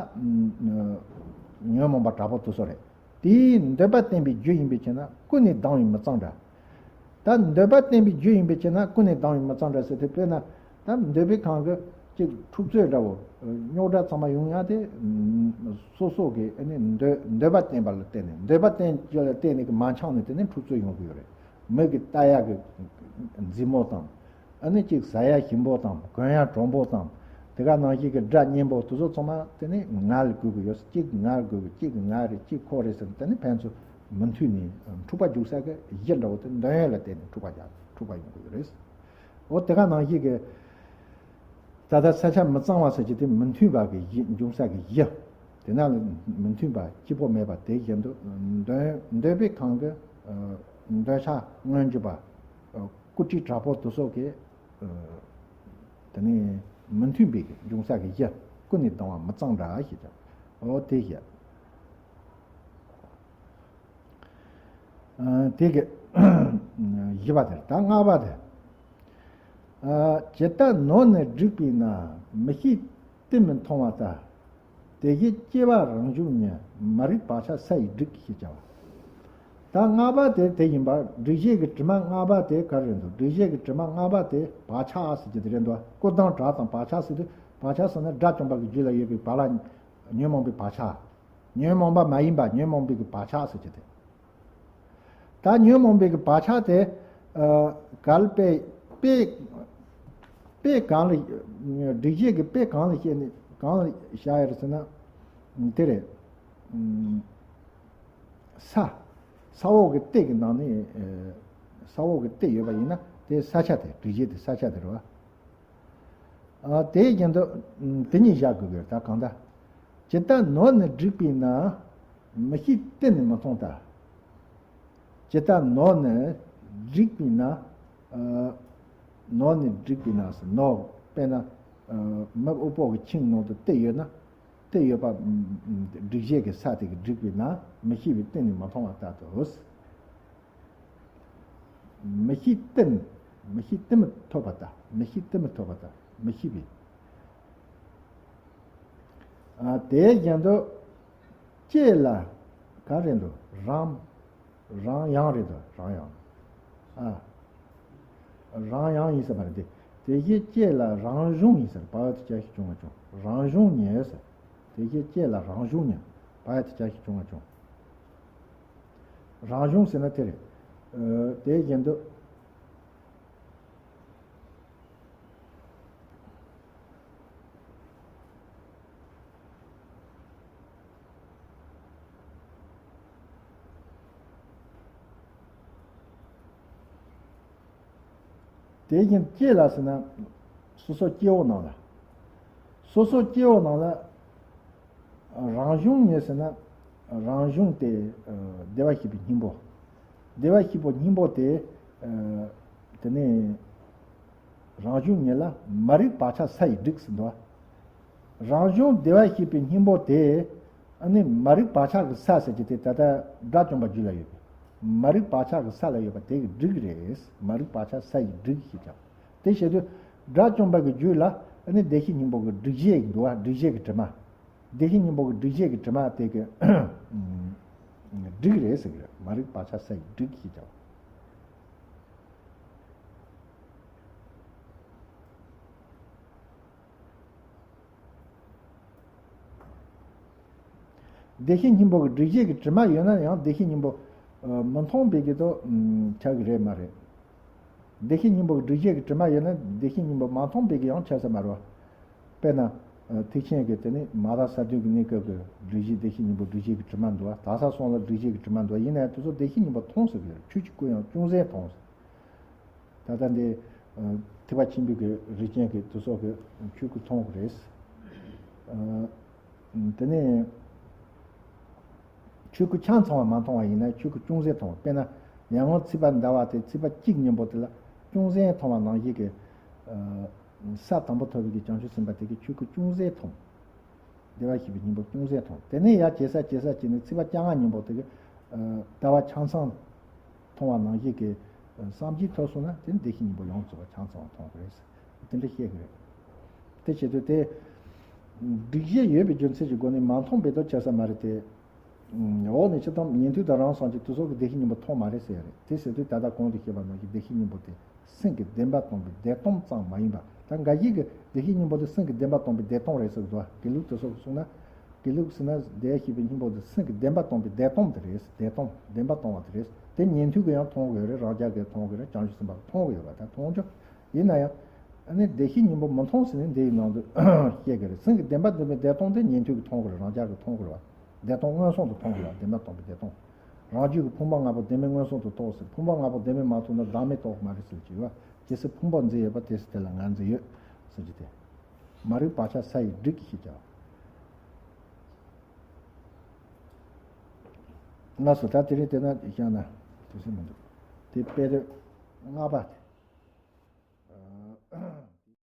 ཉོན་མོངས་པ་དྲག་པོ་དེ་ཚོ་རེད། དེའི་འདོད་པ་བརྟན་པའི་རྒྱུ་ཡིན་པའི་ཕྱིར་ན་ཀུན་ནས་ལྡང་བའི་མི་གཙང་འདྲ། ད་འདོད་པ་བརྟན་པའི་རྒྱུ་ཡིན་པའི་ཕྱིར་ན་ཀུན་ནས་ལྡང་བའི་མི་གཙང་འདྲ་ཟེར་དུས། དཔེར་ན་ད་འདོད་པའི་ཁམས་ཀྱི་ཅིག་འཁྲུག་རྩོད་འདྲ་བོ། རྙོག་དྲ་ཚང་མ་ཡོང་ཡ་དེ་སོ་སོ་གི་ཨ་ནི་འདོད་འདོད་པ་བརྟན་པ་ལ་བརྟེན་ནས། འདོད་པ་བརྟན་རྒྱུ་ལ་བརྟེན་ནས་གི་མ་འཆམ་ནས་དེ་ནས་འཁྲུག་རྩོད་ཡོང་གི་ཡོད་རེད། མི་གི་ལྟ་ཡག་གི་མཛེས་མོ་དང་། ཨ་ནི་ཅིག་ཟ་ཡ་ཞིམ་པོ་དང་། གོན་ཡ་དྲོན་པོ་དང་། དེ་ག་ནང་བཞིན་གི་སྒྲ་སྙན་པོ་དེ་ཚོ་ཚང་མ་དེ་ནི་ང་ལ་དགོས་ཀྱི་ཡོད། གཅིག་ང་ལ་དགོས་ཀྱི། གཅིག་ང་རེད། གཅིག་ཁོ་རེད་ཟེར་ནས་དེ་ནི་ཕན་ཚུན་མི་མཐུན་ནས་འཁྲུག་པ་རྒྱུག་ས་གི་གཞི་འདྲ་བོ་དེ་འདོད་ཡོན་ལ་བརྟེན་ནས་འཁྲུག་པ་རྒྱག་འཁྲུག་པ་ཡོང་གི་ཡོད་རེད། འོ་དེ་ག་ནང་བཞིན་གི་ད་ལྟ་ས་ཆ་མི་གཙང་བ་ཟེར་གྱི་དེ་མི་མཐུན་པ་གི་གཞི། འབྱུང་ས་གི་གཞི། དེ་ན་ལ་མི་མཐུན་པ་གཅིག་པོ་མེད་པ་དེ་བཞིན་དུ་འདོད་འདོད་པའི་ཁམས་ཀྱི་འདོད་ཆགས་མངོན་གྱུར་པ། ཨ། སྐུ་དྲི་དྲག་པོ་དེ་སོགས་ཀྱི། ཨ། དེ་ནི་མི་མཐུན་པའི་འབྱུང་ས་གི་གཞི། ཀུན་ནས་ལྡང་བ་མི་གཙང་འདྲ་ཞེས་བྱ། འོ་དེ་བཞག། ཨ། དེ་གི་བཞི་པ་དེ། ད་ལྔ་པ་དེ། ཨ། ཇི་ལྟར་ནོར་ནི་བསྒྲིགས་པས་ན། མི་ཤེས་གཏི་མུག་མཐོང་བ་ལྟར། དེ་བཞིན་སྐྱེ་བ་རང་བྱུང་ཉིད། མ་རིག་བག་ཆགས་ས་ཡིས་བསྒྲིབས་ཞེས་བྱ་བ། ད་ལྔ་པ་དེ་དེ་ཡིན་པ། སྒྲིབ་བྱེད་ཀྱི་དྲི་མ་ལྔ་པ་དེ་ག་རེ་རེད་འདུག། སྒྲིབ་བྱེད་ཀྱི་དྲི་མ་ལྔ་པ་དེ་བག་ཆགས་ཟེར་གྱི་དེ་རེད་འདུག། སྐུ་མདངས་དྲག་དང་བག་ཆགས་ཟེར་དུས། བག་ཆགས་ཟེར་ན་དགྲ་བཅོམ་པ་གི་རྒྱུད་ལ་ཡོད་པའི་བག་ལ་ཉོན་མོངས་པའི་བག་ཆགས། ཉོན་མོངས་པ་མ་ཡིན་པ། ཉོན་མོངས་པའི་གི་བག་ཆགས་ཟེར་གྱི་དེ། ད་ཉོན་མོངས་པའི་གི་བག་ཆགས་དེ། ཨ། གལ་དཔེ་དཔེ་དཔེ་གང་ལ། སྒྲིབ་བྱེད་ཀྱི་དཔེ་གང་ལ་བཤད་ནས་གང་ལ་བཞག་ཡོད་ཟེར་ན། དེ་རེད། ས། ས་འོག་གི་གཏེར་གྱི་ནང་ནས། ཨ། ས་འོག་གི་གཏེར་ཡོད་པ་ཡིན་ན་དེ་ས་ཆ་དེ། སྒྲིབ་བྱེད་དེ་ས་ཆ་དེ་རེད་བ། ཨ། དེའི་རྒྱན་དུ་དེ་གཉིས་བཞག་དགོས་ཀྱི་རེད། ད་གང་ལྟར། ཇི་ལྟར་ནོར་ནི་བསྒྲིགས་པས་ན། མི་ཤེས་གཏི་ནི་མི་མཐོང་ལྟར། ཇི་ལྟར་ནོར་ནི་བསྒྲིགས་པས་ན། ཨ། ནོར་ནི་བསྒྲིགས་པས་ན་ཟེར། ནོར་དཔེར་ན་མི་དབུལ་པོ་གི་ཁྱིམ་ནང་དུ་གཏེར་ཡོད་ན། གཏེར་ཡོད་པ། སྒྲིག་བྱེད་ཀྱི་ས་དེ་གིས་བསྒྲིགས་པས་ན་མི་ཤེས་པས་གཏན་ནས་མི་མཐོང་བ་ལྟར་དུ། མི་ཤེས་གཏེར། མི་ཤེས་གཏེར་མི་ཐོབ་པ་ལྟར། མི་ཤེས་གཏེར་མི་ཐོབ་པ་ལྟར། མི་ཤེས་པས། ཨ། དེ་བཞིན་དུ་ལྕེ་ལ་ག་རེ་འདུག་རམ། རང་ཡང་རེད་དོ། རང་ཡང་། ཨ། རང་ཡང་ཡིན་ཟེར་བ་རེད་དེ། དེ་བཞིན་ལྕེ་ལ་རང་གཞུང་ཡིན་ཟེར། བ་ཡ་བཏགས་བྱ་ཞབས་ཀྱུ་ང་བྱུང་། རང་གཞུང་ཉིད་ཟེར། དེ་བཞིན་ལྕེ་ལ་རང་གཞུང་ཉིད། བ་ཡ་བཏགས་བྱ་ཞབས་ཀྱུ་ང་བྱུང་། རང་གཞུང་ཟེར་ན་དེ་རེད། ཨ། དེ་བཞིན་དུ། དེ་བཞིན་ལྕེ་ལ་ཟེར་ན། སོ་སོ་སྐྱེ་བོ་ནང་ལ། སོ་སོ་སྐྱེ་བོ་ནང་ལ། རང་གཞུང་ཉིད་ཟེར་ན། རང་གཞུང་དེ། ཨ། བདེ་བར་གཤེགས་པའི་སྙིང་པོ། བདེ་བར་གཤེགས་པའི་སྙིང་པོ་དེ། ཨ། དེ་ནས་རང་གཞུང་ཉིད་ལ་མ་རིག་བག་ཆགས་ས་ཡིས་བསྒྲིབས་ཟེར་འདུག་རང་གཞུང་བདེ་བར་གཤེགས་པའི་སྙིང་པོ་དེ། ཨ་ནི་མ་རིག་བག་ཆགས་ཀྱི་ས་ཟེར་གྱི་དེ་ད་ལྟ་དགྲ་བཅོམ་པའི་རྒྱུད་ལ་ཡོད་པས། མ་རིག་བག་ཆགས་ཀྱི་ས་ལ་ཡོད་པ་དེ་གིས་བསྒྲིབས་རེད། མ་རིག་བག་ཆགས་ས་ཡིས་བསྒྲིབས་ཞེས་བྱ། དེ་བྱེད་དུས་དགྲ་བཅོམ་པ་གི་རྒྱུད་ལ་ཨ་ནི་བདེ་གཤེགས་སྙིང་པོ་གི་སྒྲིབ་བྱེད་འདུག་བ། སྒྲིབ་བྱེད་ཀྱི་དྲི་མ། བདེ་གཤེགས་སྙིང་པོ་གི་སྒྲིབ་བྱེད་ཀྱི་དྲི་མ་དེ་གིས་བསྒྲིབས་རེད་ཟེར་གི་རེད། མ་རིག་བག་ཆགས་ས་ཡིས་བསྒྲིབས་ཞེས་བྱ། བདེ་གཤེགས་སྙིང་པོ་གི་སྒྲིབ་བྱེད་ཀྱི་དྲི་མ་ཡོད་ན་ཡང་བདེ་གཤེགས་སྙིང་པོ། ཨ། མི་མཐོང་བའི་གི་དོ། ཨ། ཆགས་ཀྱི་རེད་མ་རེད། བདེ་གཤེགས་སྙིང་པོ་གི་སྒྲིབ་བྱེད་ཀྱི་དྲི་མ་ཡོད་ན་བདེ་གཤེགས་སྙིང་པོ་མ་མཐོང་བའི་གི་ཡང་ཆགས་ས་མ་རེད་བ། དཔེར་ན། ཨ། ཐེག་ཆེན་གྱི་དེ་ནི་མ་ར་ས་བདུན་གྱི་གནས་སྐབས་ཀྱི་སྒྲིབ་བྱེད་བདེ་གཤེགས་སྙིང་པོ་སྒྲིབ་བྱེད་ཀྱི་དྲི་མ་འདུག་བ། དག་ས་གསུམ་ལ་སྒྲིབ་བྱེད་ཀྱི་དྲི་མ་འདུག་བ། ཡིན་ན་ཡང་དེ་ཚོ་བདེ་གཤེགས་སྙིང་པོ་མཐོང་ཟེར་གི་རེད། ཆོས་ཀྱི་སྐུ་ཡང་ཅུང་ཟད་མཐོང་ཟེར། ད་ལྟ་འདི། ཨ། ཐེག་པ་ཆེན་པོའི་གི་རིགས་ཅན་གྱི་དེ་ཚོ་གི་ཆོས་སྐུ་མཐོང་གི་རེད། ཨ། དེ་ནས་ཆོས་སྐུ་ཆ་ཚང་བ་མ་མཐོང་བ་ཡིན་ན་ཆོས་སྐུ་ཅུང་ཟད་མཐོང་བ། དཔེར་ན་ཡར་ངོ་ཚེས་པ་ཟླ་བ་དེ་ཚེས་པ་གཅིག་ཉིན་པོ་དེ་ལ་ཅུང་ཟད་མཐོང་བ་ནང་བཞིན་གྱི། ཨ། ས་དང་པོ་ཐོབ་པའི་གི་བྱང་ཆུབ་སེམས་དཔའ་དེ་གི་ཆོས་སྐུ་ཅུང་ཟད་མཐོང་། བདེ་བར་གཤེགས་པའི་སྙིང་པོ་ཅུང་ཟད་མཐོང་། དེ་ནས་ཡར་ཇེ་ས་ཇེ་ས་ཇེ་ནས་ཚེས་པ་བཅོ་ལྔ་ཉིན་པོ་དེ་གི། ཨ། ཟླ་བ་ཆ་ཚང་མཐོང་བ་ནང་བཞིན་གྱི། ཨ། སངས་རྒྱས་ཐོབ་སོང་ན་དེ་བདེ་གཤེགས་སྙིང་པོ་ཡོངས་རྫོགས་པ་ཆ་ཚང་བ་མཐོང་གི་རེད། དེ་འདྲ་བཤད་ཀྱི་རེད། དེ་བྱེད་དུས་དེ། སྒྲིབ་བྱེད་ཡོད་པའི་རྒྱུ་མཚན་གྱི་སྒོ་ནས་མ་མཐོང་བའི་དོ་ཆགས་ས་མ་རེད་དེ། འོག་ནས་སྤྱིར་བཏང་ཉན་ཐོས་དང་རང་སངས་རྒྱས་དེ་ཚོ་གི་བདེ་གཤེགས་སྙིང་པོ་མཐོང་མ་རེད་ཟེར་ཡ་རེད། དེ་ཟེར་དུས་ད་ལྟ་གོང་དུ་བཤད་པ་ནང་བཞིན་བདེ་གཤེགས་སྙིང་པོ་དེ་སེམས་ཀྱི་བདེན་པ་སྟོང་པའི་བདེན་སྟོང་ཙམ་མ་ཡིན་པ། ད་འགའ་ཞིག་གིས་བདེ་གཤེགས་སྙིང་པོ་དེ་སེམས་ཀྱི་བདེན་པ་སྟོང་པའི་བདེན་སྟོང་རེད་ཟེར་གི་འདུག་དགེ་ལུགས་དེ་ཚོ་གིས་གསུངས་ན། དགེ་ལུགས་ཟེར་ན་བདེ་བར་གཤེགས་པའི་སྙིང་པོ་དེ་སེམས་ཀྱི་བདེན་པ་སྟོང་པའི་བདེན་སྟོང་དེ་རེད། བདེན་སྟོང་བདེན་པ་སྟོང་བ་དེ་རེད། དེ་ཉན་ཐོས་ཀྱིས་ཡང་མཐོང་གི་ཡོད་རེད། རང་རྒྱལ་གྱིས་མཐོང་གི་རེད། བྱང་ཆུབ་སེམས་དཔའ་གིས་མཐོང་གི་ཡོད་པ་ད་མཐོང་ཆོག་ཡིན་ན་ཡང་། ཨ་ནི་བདེ་གཤེགས་སྙིང་པོ་མི་མཐོང་ཟེར་ནས་འདི་ཡི་ནང་དུ་བཤད་ཀྱི་རེད། སེམས་ཀྱི་བདེན་པ་སྟོང་པའི་བདེན་སྟོང་དེ་ཉན་ཐོས་ཀྱིས་མཐོང་གི་རེད། རང་རྒྱལ་གྱིས་མཐོང་གི་རེད་བ། བདེན་སྟོང་མངོན་སུམ་དུ་མཐོང་གི་རེད་བ། བདེན་པ་སྟོང་པའི་བདེན་སྟོང་། རང་རྒྱུད་ཀྱི་ཕུང་པོ་ལྔ་པོ་བདེན་མེད་མངོན་སུམ་དུ་རྟོགས་ཟེར། ཕུང་པོ་ལྔ་པོ་བདེན་མེད་མ་རྟོགས་ན་བདག་མེད་རྟོགས་མ་རེད་ཟེར་གྱི་ཡོད་བ། ཇི་སྲིད་ཕུང་པོ་འཛིན་ཡོད་པ་དེ་སྲིད་དེ་ལ་ང་འཛིན་ཡོད་ཟེར་གྱི་དེ། མ་རིག་བག་ཆགས་ས་ཡིས་བསྒྲིབས་ཀྱིས་ཞེས་བྱ་བ། ལགས་སོ། ད་དེ་རིང་དེ་ན་བཞག་ན་དུས་ཚོད་མི་འདུག་དེ་དཔེ་དེབ་ལྔ་པ་དེ།